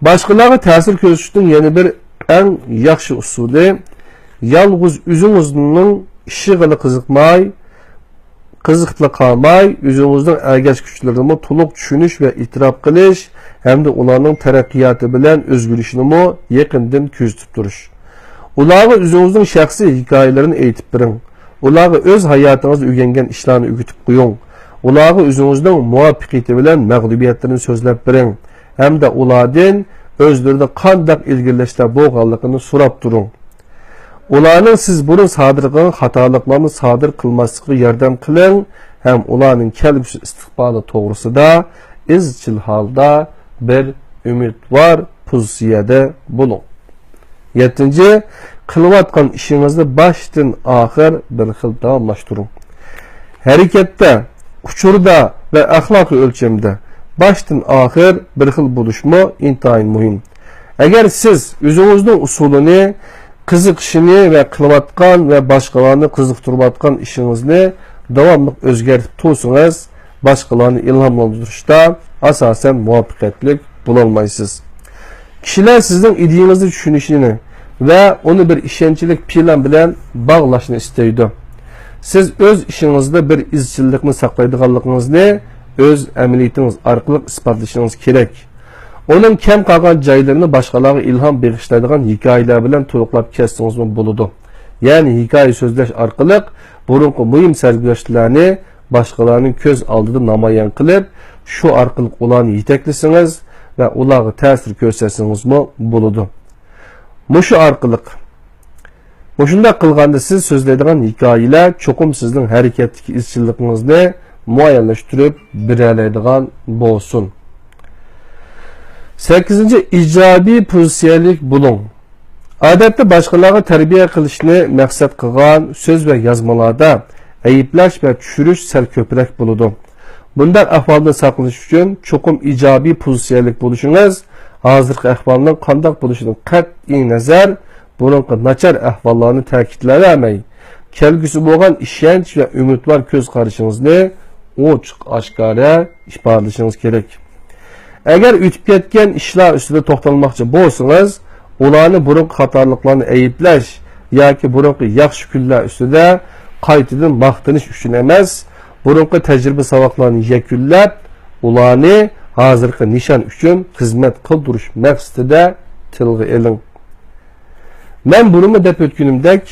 باشقىلارغا تەسىر كۆرسىتىشنىڭ يەنە بىر ئەڭ ياخشى ئۇسۇلى، يالغۇز ئۆزىڭىزنىڭ ئىشىغىلا قىزىقماي، قىزىقىپلا قالماي، ئۆزىڭىزنىڭ ئەگەشكۈچىلىرىنىمۇ تولۇق چۈشىنىش ۋە ئېتىراپ قىلىش ھەمدە ئۇلارنىڭ تەرەققىياتى بىلەن ئۆزگىرىشىنىمۇ يېقىندىن كۆزىتىپ تۇرۇش. ئۇلارغا ئۆزىڭىزنىڭ شەخسىي ھېكايىلىرىنى ئېيتىپ بېرىڭ. ئۇلارغا ئۆز ھاياتىڭىزدا ئۆگەنگەن ئىشلارنى ئۆگىتىپ قويۇڭ. ئۇلارغا ئۆزىڭىزنىڭ مۇۋەپپەقىيىتى بىلەن مەغلۇبىيەتلىرىنى سۆزلەپ بېرىڭ ھەمدە ئۇلاردىن ئۆزلىرىدە قانداق ئىلگىرىلەشلەر بولغانلىقىنى سوراپ تۇرۇڭ. ئۇلارنىڭ سىز بۇرۇن سادىر قىلغان خاتالىقلارنى سادىر قىلماسلىقىغا ياردەم قىلىڭ ھەم ئۇلارنىڭ كەلگۈسى ئىستىقبالى توغرىسىدا ئىزچىل ھالدا بىر ئۈمىدۋار پوزىتسىيەدە بولۇڭ. يەتتىنچى، قىلىۋاتقان ئىشىڭىزنى باشتىن ئاخىر بىر خىل داۋاملاشتۇرۇڭ. ھەرىكەتتە، ئۇچۇردا ۋە ئەخلاقىي ئۆلچەمدە باشتىن ئاخىر بىر خىل بولۇشمۇ ئىنتايىن مۇھىم. ئەگەر سىز ئۆزىڭىزنىڭ ئۇسۇلىنى، قىزىقىشىنى ۋە قىلىۋاتقان ۋە باشقىلارنى قىزىقتۇرۇۋاتقان ئىشىڭىزنى داۋاملىق ئۆزگەرتىپ تۇرسىڭىز، باشقىلارنى ئىلھاملاندۇرۇشتا ئاساسەن مۇۋەپپەقىيەتلىك بولالمايسىز. كىشىلەر سىزنىڭ ئىدىيىڭىزنى چۈشىنىشىنى ۋە ئۇنى بىر ئىشەنچلىك پىلان بىلەن باغلاشنى ئىستەيدۇ. سىز ئۆز ئىشىڭىزدا بىر ئىزچىللىقنى ساقلايدىغانلىقىڭىزنى ئۆز ئەمەلىيىتىڭىز ئارقىلىق ئىسپاتلىشىڭىز كېرەك. ئۇنىڭ كەم قالغان جايلىرىنى باشقىلارغا ئىلھام بېغىشلايدىغان ھېكايىلەر بىلەن تولۇقلاپ كەتسىڭىزمۇ بولىدۇ. يەنى ھېكايە سۆزلەش ئارقىلىق بۇرۇنقى مۇھىم سەرگۈزەشتلەرنى باشقىلارنىڭ كۆز ئالدىدا نامايان قىلىپ، شۇ ئارقىلىق ئۇلارنى يېتەكلىسىڭىز ۋە ئۇلارغا تەسىر كۆرسەتسىڭىزمۇ بولىدۇ. مۇشۇ ئارقىلىق، مۇشۇنداق قىلغاندا سىز سۆزلەيدىغان ھېكايىلەر چوقۇم سىزنىڭ ھەرىكەتتىكى ئىزچىللىقىڭىزنى مۇئەييەنلەشتۈرۈپ بېرەلەيدىغان بولسۇن. سەككىزىنچى، ئىجابىي پوزىتسىيەلىك بولۇڭ. ئادەتتە باشقىلارغا تەربىيە قىلىشنى مەقسەت قىلغان سۆز ۋە يازمىلاردا ئەيىبلەش ۋە چۈشۈرۈش سەل كۆپرەك بولىدۇ. بۇنداق ئەھۋالدىن ساقلىنىش ئۈچۈن چوقۇم ئىجابىي پوزىتسىيەلىك بولۇشىڭىز، ھازىرقى ئەھۋالنىڭ قانداق بولۇشىدىن قەتئىي نەزەر، بۇرۇنقى ناچار ئەھۋاللارنى تەكىتلەۋەرمەي، كەلگۈسىگە بولغان ئىشەنچ ۋە ئۈمىدۋار كۆز قارىشىڭىزنى ئوچۇق ئاشكارا ئىپادىلىشىڭىز كېرەك. ئەگەر ئۆتۈپ كەتكەن ئىشلار ئۈستىدە توختالماقچى بولسىڭىز، ئۇلارنى بۇرۇنقى خاتالىقلارنى ئەيىبلەش ياكى بۇرۇنقى ياخشى كۈنلەر ئۈستىدە قايتىدىن ماختىنىش ئۈچۈن ئەمەس، بۇرۇنقى تەجرىبە ساۋاقلارنى يەكۈنلەپ، ئۇلارنى ھازىرقى نىشان ئۈچۈن خىزمەت قىلدۇرۇش مەقسىتىدە تىلغا ئېلىڭ. مەن بۇرۇنمۇ دەپ ئۆتكىنىمدەك،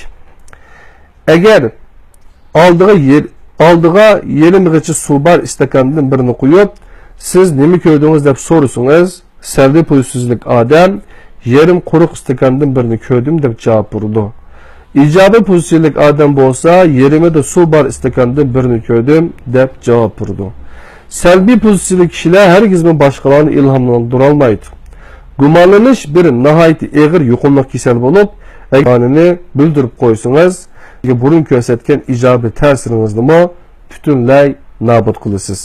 ئەگەر ئالدىغا يېر-، ئالدىغا يېرىمغىچە سۇ بار ئىستاكاندىن بىرنى قويۇپ، سىز نېمە كۆردىڭىز دەپ سورىسىڭىز، سەلبىي پوزىتسىيىلىك ئادەم يېرىم قۇرۇق ئىستاكاندىن بىرنى كۆردۈم دەپ جاۋاب بېرىدۇ. ئىجابىي پوزىتسىيىلىك ئادەم بولسا يېرىمىدا سۇ بار ئىستاكاندىن بىرنى كۆردۈم دەپ جاۋاب بېرىدۇ. سەلبىي پوزىتسىيىلىك كىشىلەر ھەرگىزمۇ باشقىلارنى ئىلھاملاندۇرالمايدۇ. گۇمانلىنىش بىر ناھايىتى ئېغىر يۇقۇملۇق كېسەل بولۇپ، ئەگەر گۇمانىنى بىلدۈرۈپ قويسىڭىز، بۇرۇن كۆرسەتكەن ئىجابىي تەسىرىڭىزنىمۇ پۈتۈنلەي نابۇت قىلىسىز.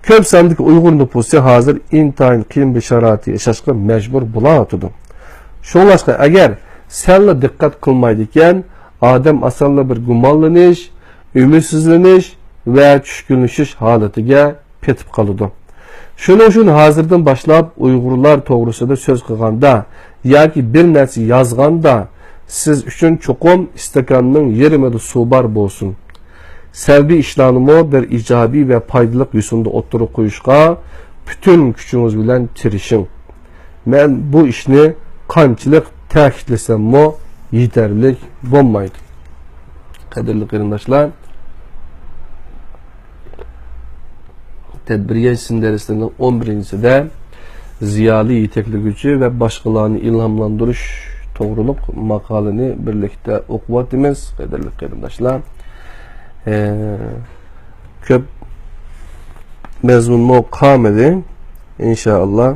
كۆپ ساندىكى ئۇيغۇر نوپۇسى ھازىر ئىنتايىن قىيىن بىر شارائىتتا ياشاشقا مەجبۇر بولۇۋاتىدۇ. شۇڭلاشقا، ئەگەر سەللا دىققەت قىلمايدىكەن، ئادەم ئاسانلا بىر گۇمانلىنىش، ئۈمىدسىزلىنىش ۋە چۈشكۈنلىشىش ھالىتىگە پېتىپ قالىدۇ. شۇنىڭ ئۈچۈن ھازىردىن باشلاپ ئۇيغۇرلار توغرىسىدا سۆز قىلغاندا ياكى بىر نەرسە يازغاندا سىز ئۈچۈن چوقۇم ئىستاكاننىڭ يېرىمىدا سۇ بار بولسۇن. سەلبىي ئىشلارنىمۇ بىر ئىجابىي ۋە پايدىلىق يوسۇندا ئوتتۇرىغا قويۇشقا پۈتۈن كۈچىڭىز بىلەن تىرىشىڭ. مەن بۇ ئىشنى قانچىلىك تەكىتلىسەممۇ يېتەرلىك بولمايدۇ. قەدىرلىك قېرىنداشلار، تەدبىر يايسىن دەرسلىرىنىڭ ئون بىرىنچىسىدە زىيالىي يېتەكلىگۈچى ۋە باشقىلارنى ئىلھاملاندۇرۇش توغرۇلۇق ماقالىنى بىرلىكتە ئوقۇۋاتىمىز، قەدىرلىك قېرىنداشلار. ئە، كۆپ مەزمۇنمۇ قالمىدى. ئىنشائاللا،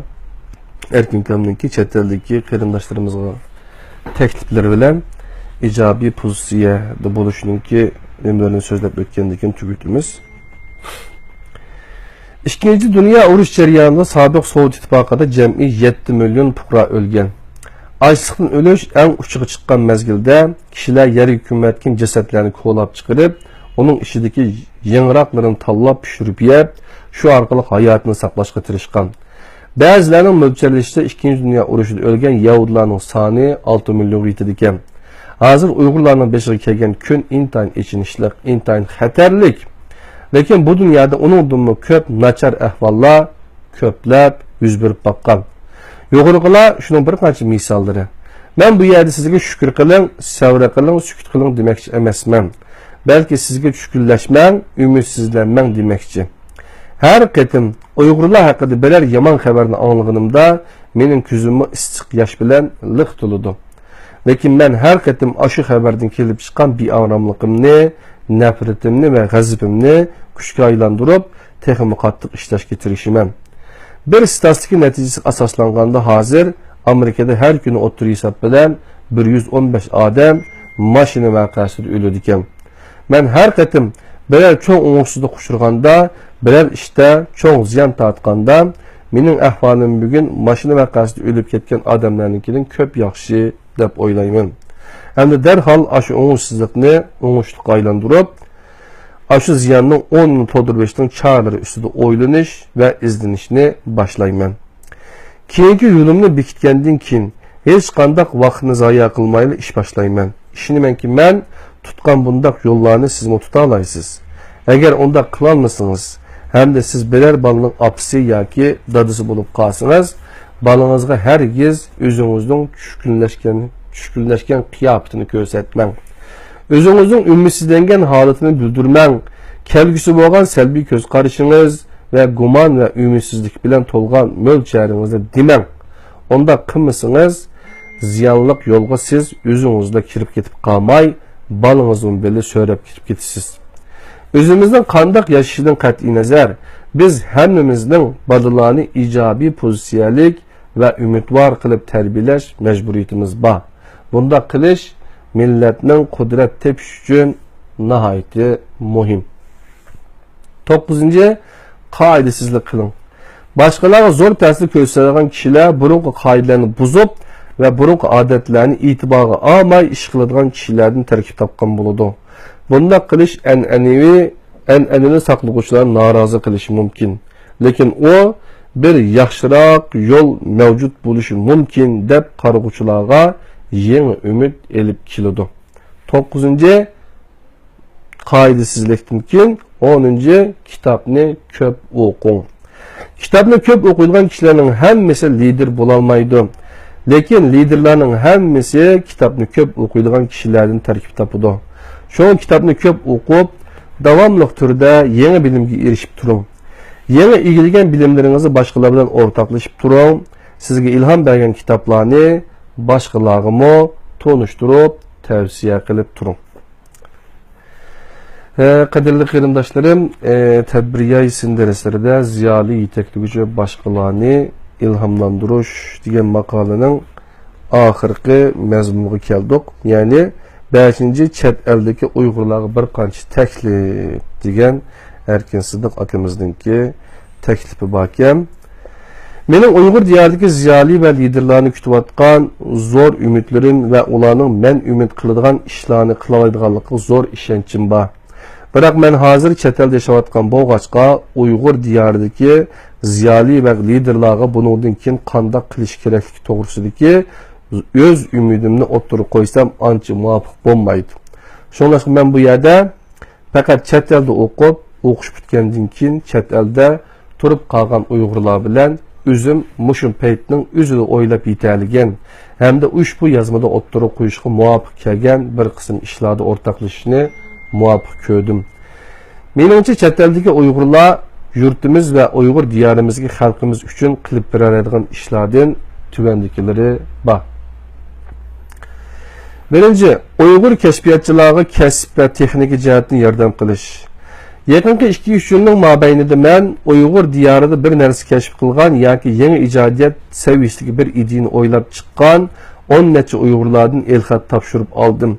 ئەركىن ئاكامنىڭكى چەت ئەلدىكى قېرىنداشلىرىمىزغا تەكلىپلىرى بىلەن ئىجابىي پوزىتسىيەدە بولۇشنىڭكى نېمىلىرىنى سۆزلەپ ئۆتكەندىن كېيىن تۈگىتىمىز. ئىككىنچى دۇنيا ئۇرۇش جەريانىدا سابىق سوۋېت ئىتتىپاقىدا جەمئىي يەتتە مىليون پۇقرا ئۆلگەن. ئاچلىقتىن ئۆلۈش ئەڭ ئۇچىغا چىققان مەزگىلدە كىشىلەر يەرگە كۆمۈلۈۋەتكەن جەسەتلەرنى كولاپ چىقىرىپ، ئۇنىڭ ئىچىدىكى يېڭىراقلىرىنى تاللاپ پىشۇرۇپ يەپ، شۇ ئارقىلىق ھاياتىنى ساقلاشقا تىرىشقان. بەزىلەرنىڭ مۆلچەرلىشىچە، ئىككىنچى دۇنيا ئۇرۇشىدا ئۆلگەن يەھۇدىيلارنىڭ سانى ئالتە مىليونغا يېتىدىكەن. ھازىر ئۇيغۇرلارنىڭ بېشىغا كەلگەن كۈن ئىنتايىن ئېچىنىشلىق، ئىنتايىن خەتەرلىك. لېكىن بۇ دۇنيادا ئۇنىڭدىنمۇ كۆپ ناچار ئەھۋاللار كۆپلەپ يۈز بېرىپ باققان. يۇقىرىقىلار شۇنىڭ بىر قانچە مىساللىرى. مەن بۇ يەردە سىزگە شۈكۈر قىلىڭ، سەۋر قىلىڭ، سۈكۈت قىلىڭ دېمەكچى ئەمەسمەن. بەلكى سىزگە چۈشكۈنلەشمەڭ، ئۈمىدسىزلەنمەڭ دېمەكچى. ھەر قېتىم ئۇيغۇرلار ھەققىدە بىرەر يامان خەۋەرنى ئاڭلىغىنىمدا، مېنىڭ كۆزۈممۇ ئىسسىق ياش بىلەن لىق تولىدۇ. لېكىن مەن ھەر قېتىم ئاشۇ خەۋەردىن كېلىپ چىققان بىئاراملىقىمنى، نەپرىتىمنى ۋە غەزىپىمنى كۈچكە ئايلاندۇرۇپ، تېخىمۇ قاتتىق ئىشلەشكە تىرىشىمەن. بىر ستاتىستىكا نەتىجىسىگە ئاساسلانغاندا، ھازىر ئامېرىكىدا ھەر كۈنى ئوتتۇرا ھېساب بىلەن بىر يۈز ئون بەش ئادەم ماشىنا ۋەقەسىدە ئۆلىدىكەن. مەن ھەر قېتىم بىرەر چوڭ ئوڭۇشسىزلىققا ئۇچرىغاندا، بىرەر ئىشتا چوڭ زىيان تارتقاندا، مېنىڭ ئەھۋالىم بۈگۈن ماشىنا ۋەقەسىدە ئۆلۈپ كەتكەن ئادەملەرنىڭكىدىن كۆپ ياخشى دەپ ئويلايمەن. ھەمدە دەرھال ئاشۇ ئوڭۇشسىزلىقنى ئوڭۇشلۇققا ئايلاندۇرۇپ، ئاشۇ زىياننىڭ ئورنىنى تولدۇرۇۋېلىشنىڭ چارىلىرى ئۈستىدە ئويلىنىش ۋە ئىزدىنىشنى باشلايمەن. كېيىنكى يولۇمنى بېكىتكەندىن كېيىن، ھېچقانداق ۋاقىتنى زايە قىلمايلا ئىش باشلايمەن. ئىشىنىمەنكى، مەن تۇتقان بۇنداق يوللارنى سىزمۇ تۇتالايسىز. ئەگەر ئۇنداق قىلالمىسىڭىز، ھەمدە سىز بىرەر بالىنىڭ ئاپىسى ياكى دادىسى بولۇپ قالسىڭىز، بالىڭىزغا ھەرگىز ئۆزىڭىزنىڭ چۈشكۈنلەشكەن، چۈشكۈنلەشكەن قىياپىتىنى كۆرسەتمەڭ. ئۆزىڭىزنىڭ ئۈمىدسىزلەنگەن ھالىتىنى بىلدۈرمەڭ. كەلگۈسى بولغان سەلبىي كۆز قارىشىڭىز ۋە گۇمان ۋە ئۈمىدسىزلىك بىلەن تولغان مۆلچەرىڭىزنى دېمەڭ. ئۇنداق قىلمىسىڭىز، زىيانلىق يولغا سىز ئۆزىڭىزلا كىرىپ كېتىپ قالماي، بالىڭىزمۇ بىللە سۆرەپ كىرىپ كېتىسىز. ئۆزىمىزنىڭ قانداق ياشىشىدىن قەتئىينەزەر، بىز ھەممىمىزنىڭ بالىلارنى ئىجابىي پوزىتسىيەلىك ۋە ئۈمىدۋار قىلىپ تەربىيەلەش مەجبۇرىيىتىمىز بار. بۇنداق قىلىش مىللەتنىڭ قۇدرەت تېپىشى ئۈچۈن ناھايىتى مۇھىم. توققۇزىنچى، قائىدىسىزلىك قىلىڭ. باشقىلارغا زور تەسىر كۆرسىتىدىغان كىشىلەر بۇرۇنقى قائىدىلەرنى بۇزۇپ ۋە بۇرۇنقى ئادەتلەرنى ئېتىبارغا ئالماي ئىش قىلىدىغان كىشىلەردىن تەركىب تاپقان بولىدۇ. بۇنداق قىلىش ئەنئەنىۋى، ئەنئەنىنى ساقلىغۇچىلارنى نارازى قىلىشى مۇمكىن. لېكىن ئۇ بىر ياخشىراق يول مەۋجۇت بولۇشى مۇمكىن دەپ قارىغۇچىلارغا يېڭى ئۈمىد ئېلىپ كېلىدۇ. توققۇزىنچى، قائىدىسىزلىكتىن كېيىن، ئونىنچى، كىتابنى كۆپ ئوقۇڭ. كىتابنى كۆپ ئوقۇيدىغان كىشىلەرنىڭ ھەممىسى لىدېر بولالمايدۇ. لېكىن لىدېرلارنىڭ ھەممىسى كىتابنى كۆپ ئوقۇيدىغان كىشىلەردىن تەركىب تاپىدۇ. شۇڭا كىتابنى كۆپ ئوقۇپ، داۋاملىق تۈردە يېڭى بىلىمگە ئېرىشىپ تۇرۇڭ. يېڭى ئىگىلىگەن بىلىملىرىڭىزنى باشقىلار بىلەن ئورتاقلىشىپ تۇرۇڭ. سىزگە ئىلھام بەرگەن كىتابلارنى باشقىلارغىمۇ تونۇشتۇرۇپ، تەۋسىيە قىلىپ تۇرۇڭ. ھە، قەدىرلىك قېرىنداشلىرىم، ئە، تەدبىر يايسىن دەرسلىرىدە زىيالىي يېتەكلىگۈچى ۋە باشقىلارنى ئىلھاملاندۇرۇش دېگەن ماقالىنىڭ ئاخىرقى مەزمۇنىغا كەلدۇق. يەنى بەشىنچى، چەت ئەلدىكى ئۇيغۇرلارغا بىر قانچە تەكلىپ دېگەن ئەركىن سىدىق ئاكىمىزنىڭكى تەكلىپى باركەن. مېنىڭ ئۇيغۇر دىيارىدىكى زىيالىي ۋە لىدېرلارنى كۈتۈۋاتقان زور ئۈمىدلىرىم ۋە ئۇلارنىڭ مەن ئۈمىد قىلىدىغان ئىشلارنى قىلالايدىغانلىقىغا زور ئىشەنچىم بار. بىراق مەن ھازىر چەت ئەلدە ياشاۋاتقان بولغاچقا، ئۇيغۇر دىيارىدىكى زىيالىي ۋە لىدېرلارغا بۇنىڭدىن كېيىن قانداق قىلىش كېرەكلىكى توغرىسىدىكى ئۆز ئۈمىدىمنى ئوتتۇرىغا قويسام ئانچە مۇۋاپىق بولمايدۇ. شۇڭلاشقا مەن بۇ يەردە پەقەت چەت ئەلدە ئوقۇپ، ئوقۇش پۈتكەندىن كېيىن چەت ئەلدە تۇرۇپ قالغان ئۇيغۇرلار بىلەن ئۆزۈم مۇشۇ پەيتنىڭ ئۆزىدە ئويلاپ يېتەلىگەن ھەمدە ئۇشبۇ يازمىدا ئوتتۇرىغا قويۇشقا مۇۋاپىق كەلگەن بىر قىسىم ئىشلاردا ئورتاقلىشىشنى مۇۋاپىق كۆردۈم. مېنىڭچە، چەت ئەلدىكى ئۇيغۇرلار يۇرتىمىز ۋە ئۇيغۇر دىيارىمىزدىكى خەلقىمىز ئۈچۈن قىلىپ بېرەلەيدىغان ئىشلاردىن تۆۋەندىكىلىرى بار. بىرىنچى، ئۇيغۇر كەشپىياتچىلارغا كەسىپ ۋە تېخنىكا جەھەتتىن ياردەم قىلىش. يېقىنقى ئىككى-ئۈچ يىلنىڭ مابەينىدە مەن ئۇيغۇر دىيارىدا بىر نەرسە كەشىپ قىلغان ياكى يېڭى ئىجادىيەت سەۋىيىسىدىكى بىر ئىدىيەنى ئويلاپ چىققان ئون نەچچە ئۇيغۇرلاردىن ئېلخەت تاپشۇرۇپ ئالدىم.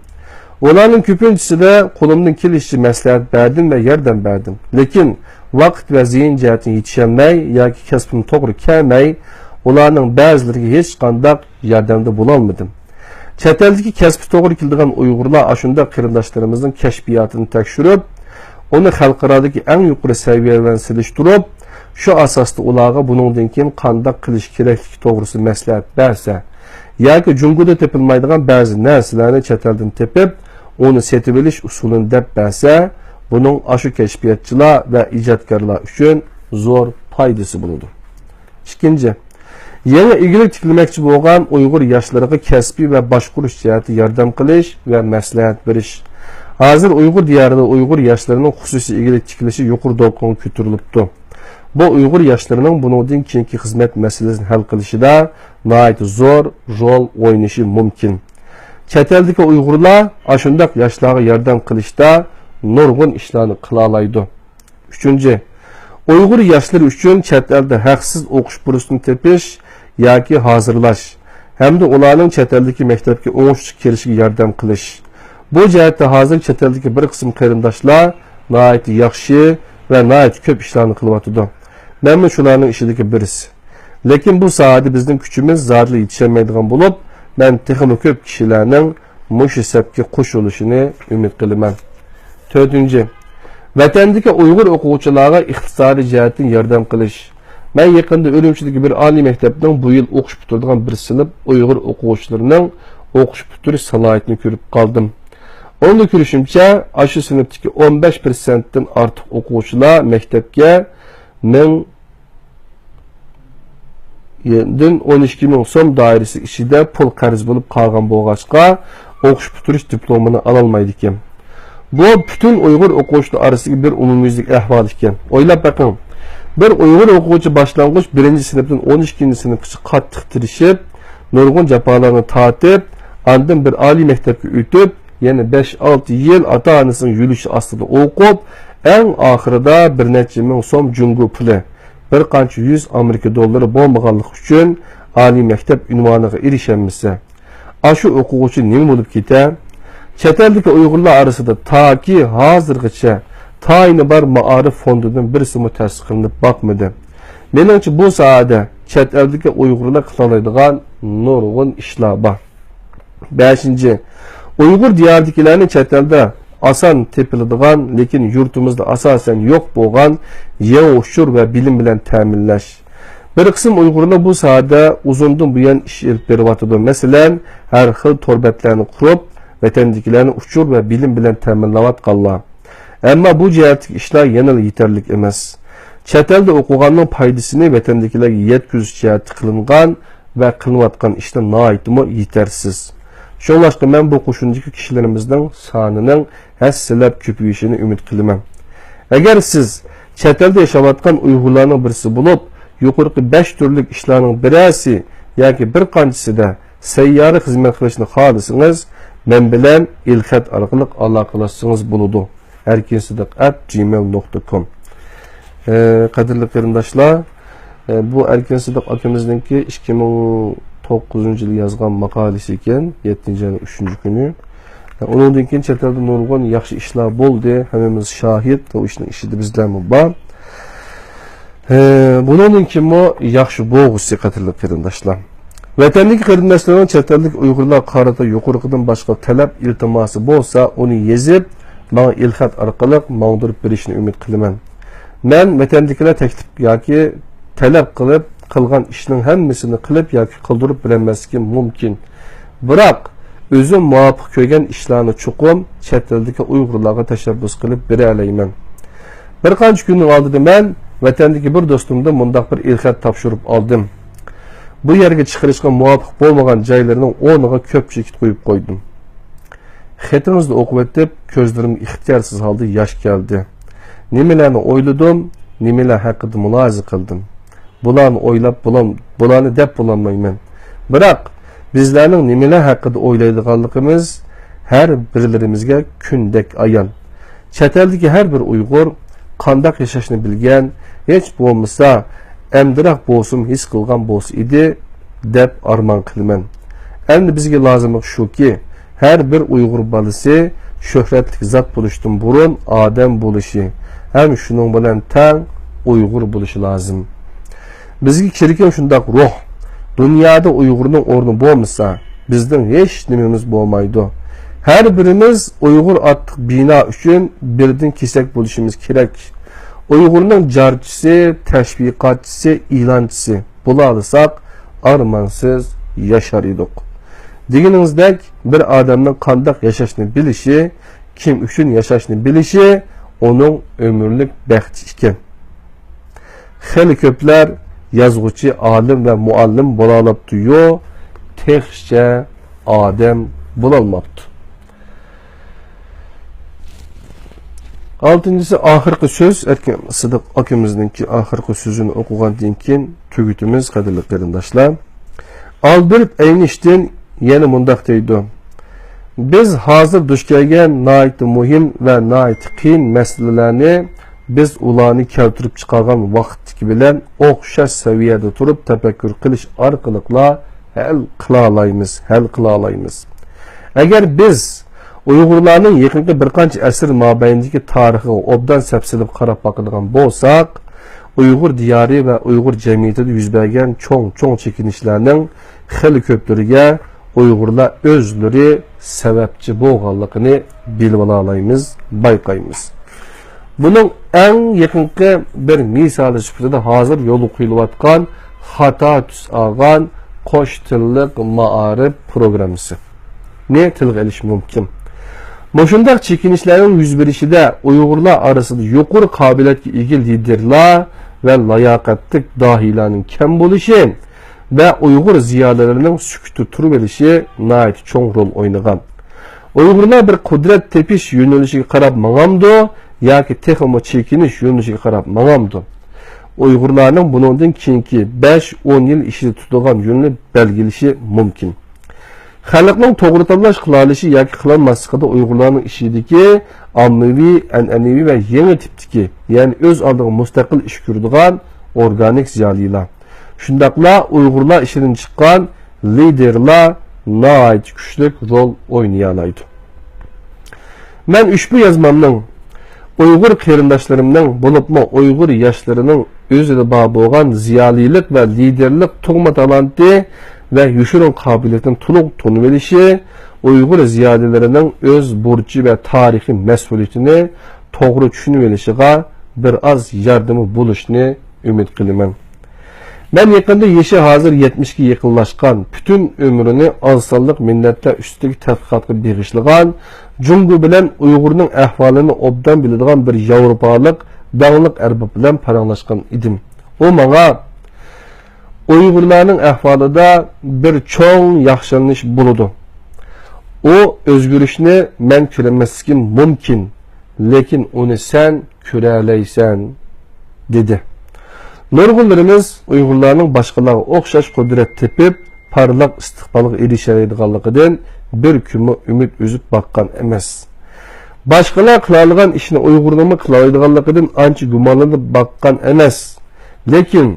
ئۇلارنىڭ كۆپىنچىسىدە قولۇمدىن كېلىشىچە مەسلىھەت بەردىم ۋە ياردەم بەردىم. لېكىن ۋاقىت ۋە زېھىن جەھەتتىن يېتىشەلمەي ياكى كەسپىم توغرا كەلمەي، ئۇلارنىڭ بەزىلىرىگە ھېچقانداق ياردەمدە بولالمىدىم. چەت ئەلدىكى كەسپى توغرا كېلىدىغان ئۇيغۇرلار ئاشۇنداق قېرىنداشلىرىمىزنىڭ كەشپىياتىنى تەكشۈرۈپ، ئۇنى خەلقئارادىكى ئەڭ يۇقىرى سەۋىيە بىلەن سېلىشتۇرۇپ، شۇ ئاساستا ئۇلارغا بۇنىڭدىن كېيىن قانداق قىلىش كېرەكلىكى توغرىسىدا مەسلىھەت بەرسە ياكى جۇڭگودا تېپىلمايدىغان بەزى نەرسىلەرنى چەت ئەلدىن تېپىپ، ئۇنى سېتىۋېلىش ئۇسۇلىنى دەپ بەرسە، بۇنىڭ ئاشۇ كەشپىياتچىلار ۋە ئىجادكارلار ئۈچۈن زور پايدىسى بولىدۇ. ئىككىنچى، يېڭى ئىگىلىك تىكلىمەكچى بولغان ئۇيغۇر ياشلىرىغا كەسپىي ۋە باشقۇرۇش جەھەتتە ياردەم قىلىش ۋە مەسلىھەت بېرىش. ھازىر ئۇيغۇر دىيارىدا ئۇيغۇر ياشلىرىنىڭ خۇسۇسىي ئىگىلىك تىكلىشى يۇقىرى دولقۇنغا كۆتۈرۈلۈپتۇ. بۇ ئۇيغۇر ياشلىرىنىڭ بۇنىڭدىن كېيىنكى خىزمەت مەسىلىسىنى ھەل قىلىشىدا ناھايىتى زور رول ئوينىشى مۇمكىن. چەت ئەلدىكى ئۇيغۇرلار ئاشۇنداق ياشلارغا ياردەم قىلىشتا نۇرغۇن ئىشلارنى قىلالايدۇ. ئۈچىنچى، ئۇيغۇر ياشلىرى ئۈچۈن چەت ئەلدە ھەقسىز ئوقۇش پۇرسىتىنى تېپىش ياكى ھازىرلاش ھەمدە ئۇلارنىڭ چەت ئەلدىكى مەكتەپكە ئوڭۇشلۇق كىرىشىگە ياردەم قىلىش. بۇ جەھەتتە ھازىر چەت ئەلدىكى بىر قىسىم قېرىنداشلار ناھايىتى ياخشى ۋە ناھايىتى كۆپ ئىشلارنى قىلىۋاتىدۇ. مەنمۇ شۇلارنىڭ ئىچىدىكى بىرسى. لېكىن بۇ ساھەدە بىزنىڭ كۈچىمىز زادىلا يېتىشەلمەيدىغان بولۇپ، مەن تېخىمۇ كۆپ كىشىلەرنىڭ مۇشۇ سەپكە قوشۇلۇشىنى ئۈمىد قىلىمەن. تۆتىنچى، ۋەتەندىكى ئۇيغۇر ئوقۇغۇچىلارغا ئىقتىسادىي جەھەتتىن ياردەم قىلىش. مەن يېقىندا ئۈرۈمچىدىكى بىر ئالىي مەكتەپنىڭ بۇ يىل ئوقۇش پۈتتۈرىدىغان بىر سىنىپ ئۇيغۇر ئوقۇغۇچىلىرىنىڭ ئوقۇش پۈتتۈرۈش سالاھىيىتىنى كۆرۈپ قالدىم. ئۇنىڭدا كۆرۈشۈمچە، ئاشۇ سىنىپتىكى ئون بەش پىرسەنتتىن ئارتۇق ئوقۇغۇچىلار مەكتەپكە مىڭ دىن ئون ئىككى مىڭ سوم دائىرىسى ئىچىدە پۇل قەرز بولۇپ قالغان بولغاچقا، ئوقۇش پۈتتۈرۈش دىپلومىنى ئالالمايدىكەن. بۇ پۈتۈن ئۇيغۇر ئوقۇغۇچىلار ئارىسىدىكى بىر ئومۇميۈزلۈك ئەھۋال ئىكەن. ئويلاپ بېقىڭ، بىر ئۇيغۇر ئوقۇغۇچى باشلانغۇچ بىرىنچى سىنىپتىن ئون ئىككىنچى سىنىپقىچە قاتتىق تىرىشىپ، نۇرغۇن جاپالارنى تارتىپ، ئاندىن بىر ئالىي مەكتەپكە ئۆتۈپ، يەنە بەش-ئالتە يىل ئاتا-ئانىسىنىڭ يۆلىشى ئاستىدا ئوقۇپ، ئەڭ ئاخىرىدا بىر نەچچە مىڭ سوم جۇڭگو پۇلى، بىر قانچە يۈز ئامېرىكا دوللىرى بولمىغانلىقى ئۈچۈن ئالىي مەكتەپ ئۇنۋانىغا ئېرىشەلمىسە، ئاشۇ ئوقۇغۇچى نېمە بولۇپ كېتە؟ چەت ئەلدىكى ئۇيغۇرلار ئارىسىدا تاكى ھازىرغىچە تايىنى بار مائارىپ فوندىدىن بىرسىمۇ تەسىس قىلىنىپ باقمىدى. مېنىڭچە، بۇ ساھەدە چەت ئەلدىكى ئۇيغۇرلار قىلالايدىغان نۇرغۇن ئىشلار بار. بەشىنچى، ئۇيغۇر دىيارىدىكىلەرنى چەت ئەلدە ئاسان تېپىلىدىغان، لېكىن يۇرتىمىزدا ئاساسەن يوق بولغان يېڭى ئۇچۇر ۋە بىلىم بىلەن تەمىنلەش. بىر قىسىم ئۇيغۇرلار بۇ ساھەدە ئۇزۇندىن بۇيان ئىش ئېلىپ بېرىۋاتىدۇ. مەسىلەن، ھەر خىل تور بەتلەرنى قۇرۇپ، ۋەتەندىكىلەرنى ئۇچۇر ۋە بىلىم بىلەن تەمىنلەۋاتقانلار. ئەمما بۇ جەھەتتىكى ئىشلار يەنىلا يېتەرلىك ئەمەس. چەت ئەلدە ئوقۇغاننىڭ پايدىسىنى ۋەتەندىكىلەرگە يەتكۈزۈش جەھەتتە قىلىنغان ۋە قىلىنىۋاتقان ئىشلار ناھايىتىمۇ يېتەرسىز. شۇڭلاشقا مەن بۇ قوشۇندىكى كىشىلىرىمىزنىڭ سانىنىڭ ھەسسىلەپ كۆپىيىشىنى ئۈمىد قىلىمەن. ئەگەر سىز چەت ئەلدە ياشاۋاتقان ئۇيغۇرلارنىڭ بىرسى بولۇپ، يۇقىرىقى بەش تۈرلۈك ئىشلارنىڭ بىرەرسى ياكى بىر قانچىسىدا سەييارە خىزمەت قىلىشنى خالىسىڭىز، مەن بىلەن ئېلخەت ئارقىلىق ئالاقىلەشسىڭىز بولىدۇ. erkinsıdık at gmail nokta com. ئە، قەدىرلىك قېرىنداشلار، ئە، بۇ ئەركىن سىدىق ئاكىمىزنىڭكى ئىككى مىڭ توققۇزىنچى يىلى يازغان ماقالىسى ئىكەن، يەتتىنچى ئاينىڭ ئۈچىنچى كۈنى. ئە، ئۇنىڭدىن كېيىن چەت ئەلدە نۇرغۇن ياخشى ئىشلار بولدى، ھەممىمىز شاھىت، ئۇ ئىشنىڭ ئىچىدە بىزلەرمۇ بار. ئە، بۇنىڭدىن كېيىنمۇ ياخشى بولغۇسى، قەدىرلىك قېرىنداشلار. ۋەتەندىكى قېرىنداشلارنىڭ چەت ئەلدىكى ئۇيغۇرلارغا قارىتا يۇقىرىقىدىن باشقا تەلەپ، ئىلتىماسى بولسا، ئۇنى يېزىپ، ماڭا ئېلخەت ئارقىلىق ماڭدۇرۇپ بېرىشنى ئۈمىد قىلىمەن. مەن ۋەتەندىكىلەر تەكلىپ ياكى تەلەپ قىلىپ قىلغان ئىشنىڭ ھەممىسىنى قىلىپ ياكى قىلدۇرۇپ بېرەلمەسلىكىم مۇمكىن. بىراق، ئۆزۈم مۇۋاپىق كۆرگەن ئىشلارنى چوقۇم چەت ئەلدىكى ئۇيغۇرلارغا تەشەببۇس قىلىپ بېرەلەيمەن. بىر قانچە كۈننىڭ ئالدىدا مەن ۋەتەندىكى بىر دوستۇمدىن مۇنداق بىر ئېلخەت تاپشۇرۇپ ئالدىم. بۇ يەرگە چىقىرىشقا مۇۋاپىق بولمىغان جايلىرىنىڭ ئورنىغا كۆپ چېكىت قويۇپ قويدۇم. خېتىڭىزنى ئوقۇۋېتىپ، كۆزلىرىمگە ئىختىيارسىز ھالدا ياش كەلدى. نېمىلەرنى ئويلىدىم، نېمىلەر ھەققىدە مۇلاھىزە قىلدىم. بۇلارنى ئويلاپ بولام-، بۇلارنى دەپ بولالمايمەن. بىراق، بىزلەرنىڭ نېمىلەر ھەققىدە ئويلايدىغانلىقىمىز ھەر بىرلىرىمىزگە كۈندەك ئايان. چەت ئەلدىكى ھەر بىر ئۇيغۇر قانداق ياشاشنى بىلگەن، ھېچ بولمىسا ئەمدىراق بولسىمۇ ھېس قىلغان بولسا ئىدى، دەپ ئارمان قىلىمەن. ئەمدى بىزگە لازىملىق شۇكى، ھەر بىر ئۇيغۇر بالىسى شۆھرەتلىك زات بولۇشتىن بۇرۇن ئادەم بولۇشى ھەم شۇنىڭ بىلەن تەڭ ئۇيغۇر بولۇشى لازىم. بىزگە كېرىككەن شۇنداق روھ. دۇنيادا ئۇيغۇرنىڭ ئورنى بولمىسا، بىزنىڭ ھېچ نېمىمىز بولمايدۇ. ھەر بىرىمىز ئۇيغۇر ئاتلىق بىنا ئۈچۈن بىردىن كېسەك بولۇشىمىز كېرەك. ئۇيغۇرنىڭ جارچىسى، تەشۋىقاتچىسى، ئېلانچىسى بولالىساق، ئارمانسىز ياشار ئىدۇق. دېگىنىڭىزدەك، بىر ئادەمنىڭ قانداق ياشاشنى بىلىشى، كىم ئۈچۈن ياشاشنى بىلىشى ئۇنىڭ ئۆمۈرلۈك بەختى ئىكەن. خېلى كۆپلەر يازغۇچى، ئالىم ۋە مۇئەللىم بولالاپتۇ-يۇ، تېخىچە ئادەم بولالماپتۇ. ئالتىنچىسى، ئاخىرقى سۆز، ئەركىن سىدىق ئاكىمىزنىڭكى ئاخىرقى سۆزىنى ئوقۇغاندىن كېيىن تۈگىتىمىز، قەدىرلىك قېرىنداشلار. ئالبېرت ئەينشتىين يەنە مۇنداق دەيدۇ: بىز ھازىر دۇچ كەلگەن ناھايىتى مۇھىم ۋە ناھايىتى قىيىن مەسىلىلەرنى بىز ئۇلارنى كەلتۈرۈپ چىقارغان ۋاقىتتىكى بىلەن ئوخشاش سەۋىيەدە تۇرۇپ تەپەككۇر قىلىش ئارقىلىقلا ھەل قىلالايمىز، ھەل قىلالايمىز. ئەگەر بىز ئۇيغۇرلارنىڭ يېقىنقى بىر قانچە ئەسىر مابەينىدىكى تارىخىغا ئوبدان سەپسېلىپ قاراپ باقىدىغان بولساق، ئۇيغۇر دىيارى ۋە ئۇيغۇر جەمئىيىتىدە يۈز بەرگەن چوڭ-چوڭ چېكىنىشلەرنىڭ خېلى كۆپلىرىگە ئۇيغۇرلار ئۆزلىرى سەۋەبچى بولغانلىقىنى بىلىۋالالايمىز، بايقايمىز. بۇنىڭ ئەڭ يېقىنقى بىر مىسالى سۈپىتىدە ھازىر يولغا قويۇلۇۋاتقان خاتا تۈس ئالغان قوش تىللىق مائارىپ پروگراممىسىنى تىلغا ئېلىش مۇمكىن. مۇشۇنداق چېكىنىشلەرنىڭ يۈز بېرىشىدە ئۇيغۇرلار ئارىسىدا يۇقىرى قابىلىيەتكە ئىگە لىدېرلار ۋە لاياقەتلىك داھىيلارنىڭ كەم بولۇشى ۋە ئۇيغۇر زىيالىيلىرىنىڭ سۈكۈتتە تۇرۇۋېلىشى ناھايىتى چوڭ رول ئوينىغان. ئۇيغۇرلار بىر قۇدرەت تېپىش يۆنىلىشىگە قاراپ ماڭامدۇ ياكى تېخىمۇ چېكىنىش يۆنىلىشىگە قاراپ ماڭامدۇ؟ ئۇيغۇرلارنىڭ بۇنىڭدىن كېيىنكى بەش، ئون يىل ئىچىدە تۇتىدىغان يولىنى بەلگىلىشى مۇمكىن. خەلقنىڭ توغرا تاللاش قىلالىشى ياكى قىلالماسلىقىدا ئۇيغۇرلارنىڭ ئىچىدىكى ئاممىۋى، ئەنئەنىۋى ۋە يېڭى تىپتىكى، يەنى ئۆز ئالدىغا مۇستەقىل ئىش كۆرىدىغان ئورگانىك زىيالىيلار، شۇنداقلا ئۇيغۇرلار ئىچىدىن چىققان لىدېرلار ناھايىتى كۈچلۈك رول ئوينىيالايدۇ. مەن ئۇشبۇ يازمامنىڭ ئۇيغۇر قېرىنداشلىرىمنىڭ، بولۇپمۇ ئۇيغۇر ياشلىرىنىڭ ئۆزىدە بار بولغان زىيالىيلىق ۋە لىدېرلىق تۇغما تالانتى ۋە يوشۇرۇن قابىلىيىتىنى تولۇق تونۇۋېلىشى، ئۇيغۇر زىيالىيلىرىنىڭ ئۆز بۇرچى ۋە تارىخىي مەسئۇلىيىتىنى توغرا چۈشىنىۋېلىشىغا بىر ئاز ياردىمى بولۇشىنى ئۈمىد قىلىمەن. مەن يېقىندا يېشى ھازىر يەتمىشكە يېقىنلاشقان، پۈتۈن ئۆمرىنى ئاز سانلىق مىللەتلەر ئۈستىدىكى تەتقىقاتقا بېغىشلىغان، جۇڭگو بىلەن ئۇيغۇرنىڭ ئەھۋالىنى ئوبدان بىلىدىغان بىر ياۋروپالىق داڭلىق ئەرباب بىلەن پاراڭلاشقان ئىدىم. ئۇ ماڭا ئۇيغۇرلارنىڭ ئەھۋالىدا بىر چوڭ ياخشىلىنىش بولىدۇ. ئۇ ئۆزگىرىشنى مەن كۆرەلمەسلىكىم مۇمكىن، لېكىن ئۇنى سەن كۆرەلەيسەن، دېدى. نۇرغۇنلىرىمىز ئۇيغۇرلارنىڭ باشقىلارغا ئوخشاش قۇدرەت تېپىپ، پارلاق ئىستىقبالغا ئېرىشەلەيدىغانلىقىدىن بىر كۈنمۇ ئۈمىد ئۈزۈپ باققان ئەمەس. باشقىلار قىلالىغان ئىشنى ئۇيغۇرنىڭمۇ قىلالايدىغانلىقىدىن ئانچە گۇمانلىنىپ باققان ئەمەس. لېكىن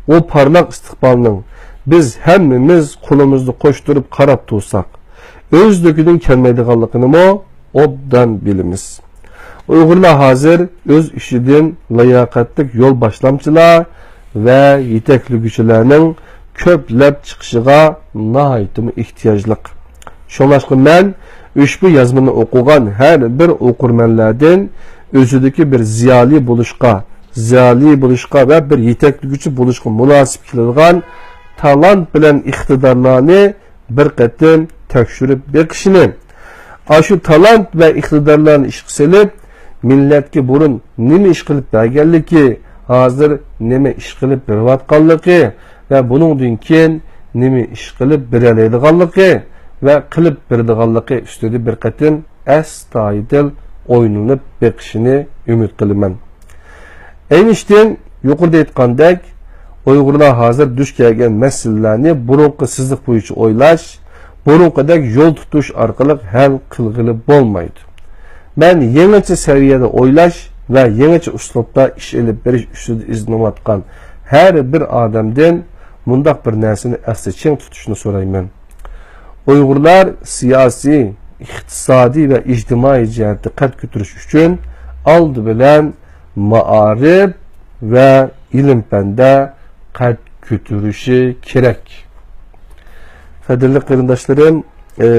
ئۇ پارلاق ئىستىقبالنىڭ بىز ھەممىمىز قولىمىزنى قوشتۇرۇپ قاراپ تۇرساق، ئۆزلۈكىدىن كەلمەيدىغانلىقىنىمۇ ئوبدان بىلىمىز. ئۇيغۇرلار ھازىر ئۆز ئىچىدىن لاياقەتلىك يول باشلامچىلار ۋە يېتەكلىگۈچىلەرنىڭ كۆپلەپ چىقىشىغا ناھايىتىمۇ ئېھتىياجلىق. شۇڭلاشقا مەن ئۇشبۇ يازمىنى ئوقۇغان ھەر بىر ئوقۇرمەنلەردىن ئۆزىدىكى بىر زىيالىي بولۇشقا، زىيالىي بولۇشقا ۋە بىر يېتەكلىگۈچى بولۇشقا مۇناسىپ كېلىدىغان تالانت بىلەن ئىقتىدارلارنى بىر قېتىم تەكشۈرۈپ بېقىشنى، ئاشۇ تالانت ۋە ئىقتىدارلارنى ئىشقا سېلىپ، مىللەتكە بۇرۇن نېمە ئىش قىلىپ بەرگەنلىكى، ھازىر نېمە ئىش قىلىپ بېرىۋاتقانلىقى ۋە بۇنىڭدىن كېيىن نېمە ئىش قىلىپ بېرەلەيدىغانلىقى ۋە قىلىپ بېرىدىغانلىقى ئۈستىدە بىر قېتىم ئەستايىدىل ئويلىنىپ بېقىشىنى ئۈمىد قىلىمەن. ئەينىشتىن يۇقىرىدا ئېيتقاندەك، ئۇيغۇرلار ھازىر دۇچ كەلگەن مەسىلىلەرنى بۇرۇنقى سىزىق بويىچە ئويلاش، بۇرۇنقىدەك يول تۇتۇش ئارقىلىق ھەل قىلغىلى بولمايدۇ. مەن يېڭىچە سەۋىيەدە ئويلاش ۋە يېڭىچە ئۇسلۇبتا ئىش ئېلىپ بېرىش ئۈستىدە ئىزدىنىۋاتقان ھەر بىر ئادەمدىن مۇنداق بىر نەرسىنى ئەستە چىڭ تۇتۇشنى سورايمەن. ئۇيغۇرلار سىياسىي، ئىقتىسادىي ۋە ئىجتىمائىي جەھەتتە قەد كۆتۈرۈش ئۈچۈن ئالدى بىلەن مائارىپ ۋە ئىلىم-پەندە قەد كۆتۈرۈشى كېرەك. قەدىرلىك قېرىنداشلىرىم، ئى،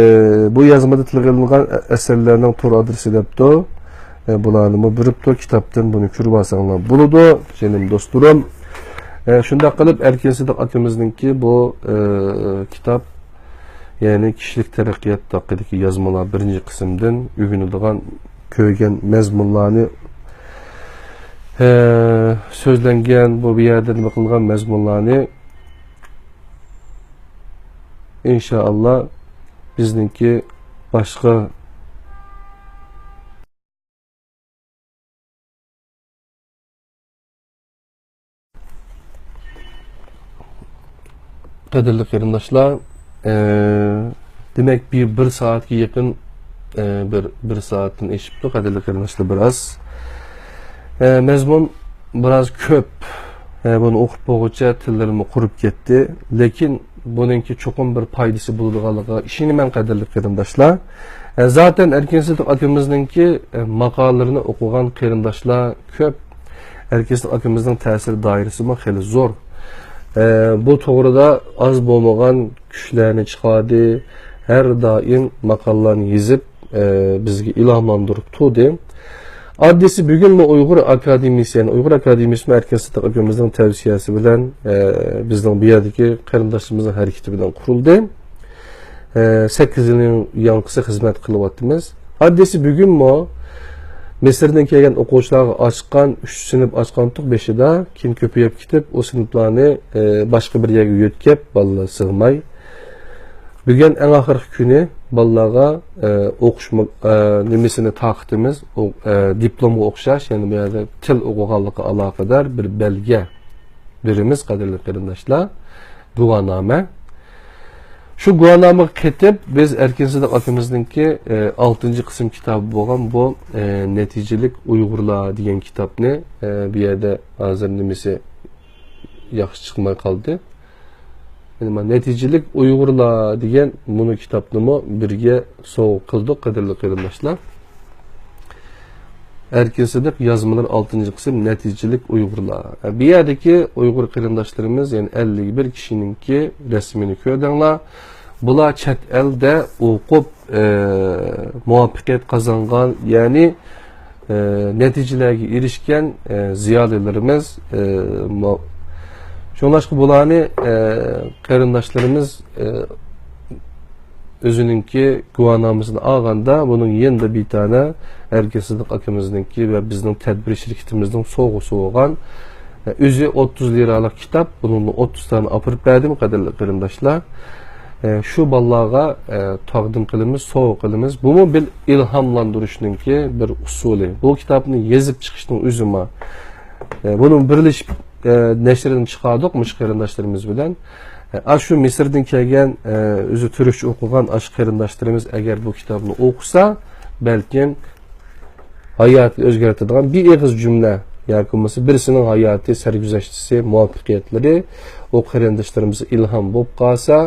بۇ يازمىدا تىلغا ئېلىنغان ئە-، ئەسەرلەرنىڭ تور ئادرېسى دەپتۇ. ئى، بۇلارنىمۇ بېرىپتۇ، كىتابتىن بۇنى كۆرۈۋالساڭلار بولىدۇ، جېنىم دوستلىرىم. ئى، شۇنداق قىلىپ، ئەركىن سىدىق ئاكىمىزنىڭكى بۇ، ئى، كىتاب، يەنى كىشىلىك تەرەققىيات ھەققىدىكى يازمىلار بىرىنچى قىسىمدىن ئۆگىنىدىغان، كۆرگەن مەزمۇنلارنى، ئى، سۆزلەنگەن، بۇ، بۇ يەردە نېمە قىلغان مەزمۇنلارنى، ئىنشائاللا، بىزنىڭكى باشقا قەدىرلىك قېرىنداشلار، ئە، دېمەك، بىر، بىر سائەتكە يېقىن، ئە، بىر، بىر سائەتتىن ئېشىپتۇ، قەدىرلىك قېرىنداشلار، بىراز. ئە، مەزمۇن بىراز كۆپ. ئە، بۇنى ئوقۇپ بولغۇچە تىللىرىممۇ قۇرۇپ كەتتى. لېكىن بۇنىڭكى چوقۇم بىر پايدىسى بولىدىغانلىقىغا ئىشىنىمەن، قەدىرلىك قېرىنداشلار. ئە، زاتەن ئەركىن سىدىق ئاكىمىزنىڭكى، ئە، ماقالىلىرىنى ئوقۇغان قېرىنداشلار كۆپ. ئەركىن سىدىق ئاكىمىزنىڭ تەسىر دائىرىسىمۇ خېلى زور. ئە، بۇ توغرىدا ئاز بولمىغان كۈچلەرنى چىقاردى. ھەر دائىم ماقالىلارنى يېزىپ، ئە، بىزگە ئىلھاملاندۇرۇپ تۇردى. ئاددىسى بۈگۈنمۇ ئۇيغۇر ئاكادېمىيىسى، يەنى ئۇيغۇر ئاكادېمىيىسىمۇ ئەركىن سىدىق ئاكىمىزنىڭ تەۋسىيەسى بىلەن، ئە، بىزنىڭ بۇ يەردىكى قېرىنداشلىرىمىزنىڭ ھەرىكىتى بىلەن قۇرۇلدى. ئە، سەككىز يىلنىڭ ياڭقىسى خىزمەت قىلىۋاتىمىز. ئاددىسى بۈگۈنمۇ مىسىردىن كەلگەن ئوقۇغۇچىلارغا ئاچقان، ئۈچ سىنىپ ئاچقانتۇق بېشىدا، كېيىن كۆپىيىپ كېتىپ، ئۇ سىنىپلارنى، ئە، باشقا بىر يەرگە يۆتكەپ، بالىلار سىغماي. بۈگۈن ئەڭ ئاخىرقى كۈنى بالىلارغا، ئە، ئوقۇش مۇ-، ئە، نېمىسىنى تارقىتىمىز، ئو-، ئە، دىپلومغا ئوخشاش، يەنى بۇ يەردە تىل ئوقۇغانلىقىغا ئالاقىدار بىر بەلگە بېرىمىز، قەدىرلىك قېرىنداشلار. گۇۋاھنامە. شۇ گۇۋاھنامىگە قېتىپ، بىز ئەركىن سىدىق ئاكىمىزنىڭكى، ئە، ئالتىنچى قىسىم كىتابى بولغان بۇ، ئە، نەتىجىلىك ئۇيغۇرلار دېگەن كىتابنى، ئە، بۇ يەردە ھازىر نېمىسى ياخشى چىقماي قالدى. يەنى مانا نەتىجىلىك ئۇيغۇرلار دېگەن مۇنۇ كىتابنىمۇ بىرگە سوۋغا قىلدۇق، قەدىرلىك قېرىنداشلار. ئەركىن سىدىق يازمىلىرى، ئالتىنچى قىسىم، نەتىجىلىك ئۇيغۇرلار. بۇ يەردىكى ئۇيغۇر قېرىنداشلىرىمىز، يەنى ئەللىك بىر كىشىنىڭكى رەسىمىنى كۆردۈڭلار. بۇلار چەت ئەلدە ئوقۇپ، ئە، مۇۋەپپەقىيەت قازانغان، يەنى، ئە، نەتىجىلەرگە ئېرىشكەن، ئە، زىيالىيلىرىمىز، ئە، مۇ-، شۇڭلاشقا بۇلارنى، ئە، قېرىنداشلىرىمىز، ئە، ئۆزىنىڭكى گۇۋاھنامىسىنى ئالغاندا، بۇنىڭ يېنىدا بىر دانە ئەركىن سىدىق ئاكىمىزنىڭكى ۋە بىزنىڭ تەدبىر شىركىتىمىزنىڭ سوۋغىسى بولغان، ئە، ئۆزى ئوتتۇز لىرالىق كىتاب، بۇنىڭدىن ئوتتۇز دانە ئاپىرىپ بەردىم، قەدىرلىك قېرىنداشلار. ئە، شۇ بالىلارغا، ئە، تەقدىم قىلىمىز، سوۋغا قىلىمىز. بۇمۇ بىر ئىلھاملاندۇرۇشنىڭكى بىر ئۇسۇلى. بۇ كىتابنى يېزىپ چىقىشنىڭ ئۆزىمۇ، ئە، بۇنى بىرلىشىپ، ئە، نەشرىدىن چىقاردۇق مۇشۇ قېرىنداشلىرىمىز بىلەن. ئە، ئاشۇ مىسىردىن كەلگەن، ئە، ئۆزى تۈركچە ئوقۇغان ئاشۇ قېرىنداشلىرىمىز ئەگەر بۇ كىتابنى ئوقۇسا، بەلكىم ھاياتىنى ئۆزگەرتىدىغان بىر ئېغىز جۈملە ياكى بولمىسا بىرسىنىڭ ھاياتى، سەرگۈزەشتىسى، مۇۋەپپەقىيەتلىرى، ئۇ قېرىنداشلىرىمىزغا ئىلھام بولۇپ قالسا،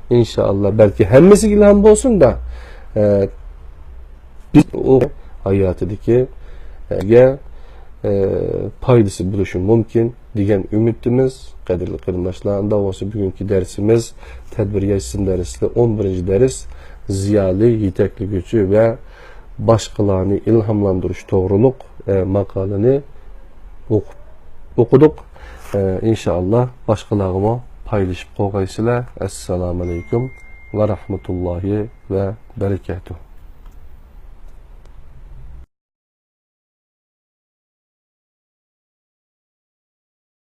ئىنشائاللا، بەلكى ھەممىسىگە ئىلھام بولسۇن-دا، ئە، بىز ئۇ ھاياتىدىكى، ئە، ئە، پايدىسى بولۇشى مۇمكىن دېگەن ئۈمىدتىمىز، قەدىرلىك قېرىنداشلار. ئۇنداق بولسا بۈگۈنكى دەرسىمىز، تەدبىر ياشىسۇن دەرسلىرى، ئون بىرىنچى دەرس، زىيالىي يېتەكلىگۈچى ۋە باشقىلارنى ئىلھاملاندۇرۇش توغرۇلۇق، ئە، ماقالىنى ئوقۇپ، ئوقۇدۇق. ئە، ئىنشائاللا، باشقىلارغىمۇ پايلىشىپ قويغايسىلەر. ئەسسالامۇئەلەيكۇم ۋە رەھمەتۇللاھى ۋە بەرىكاتۇھ.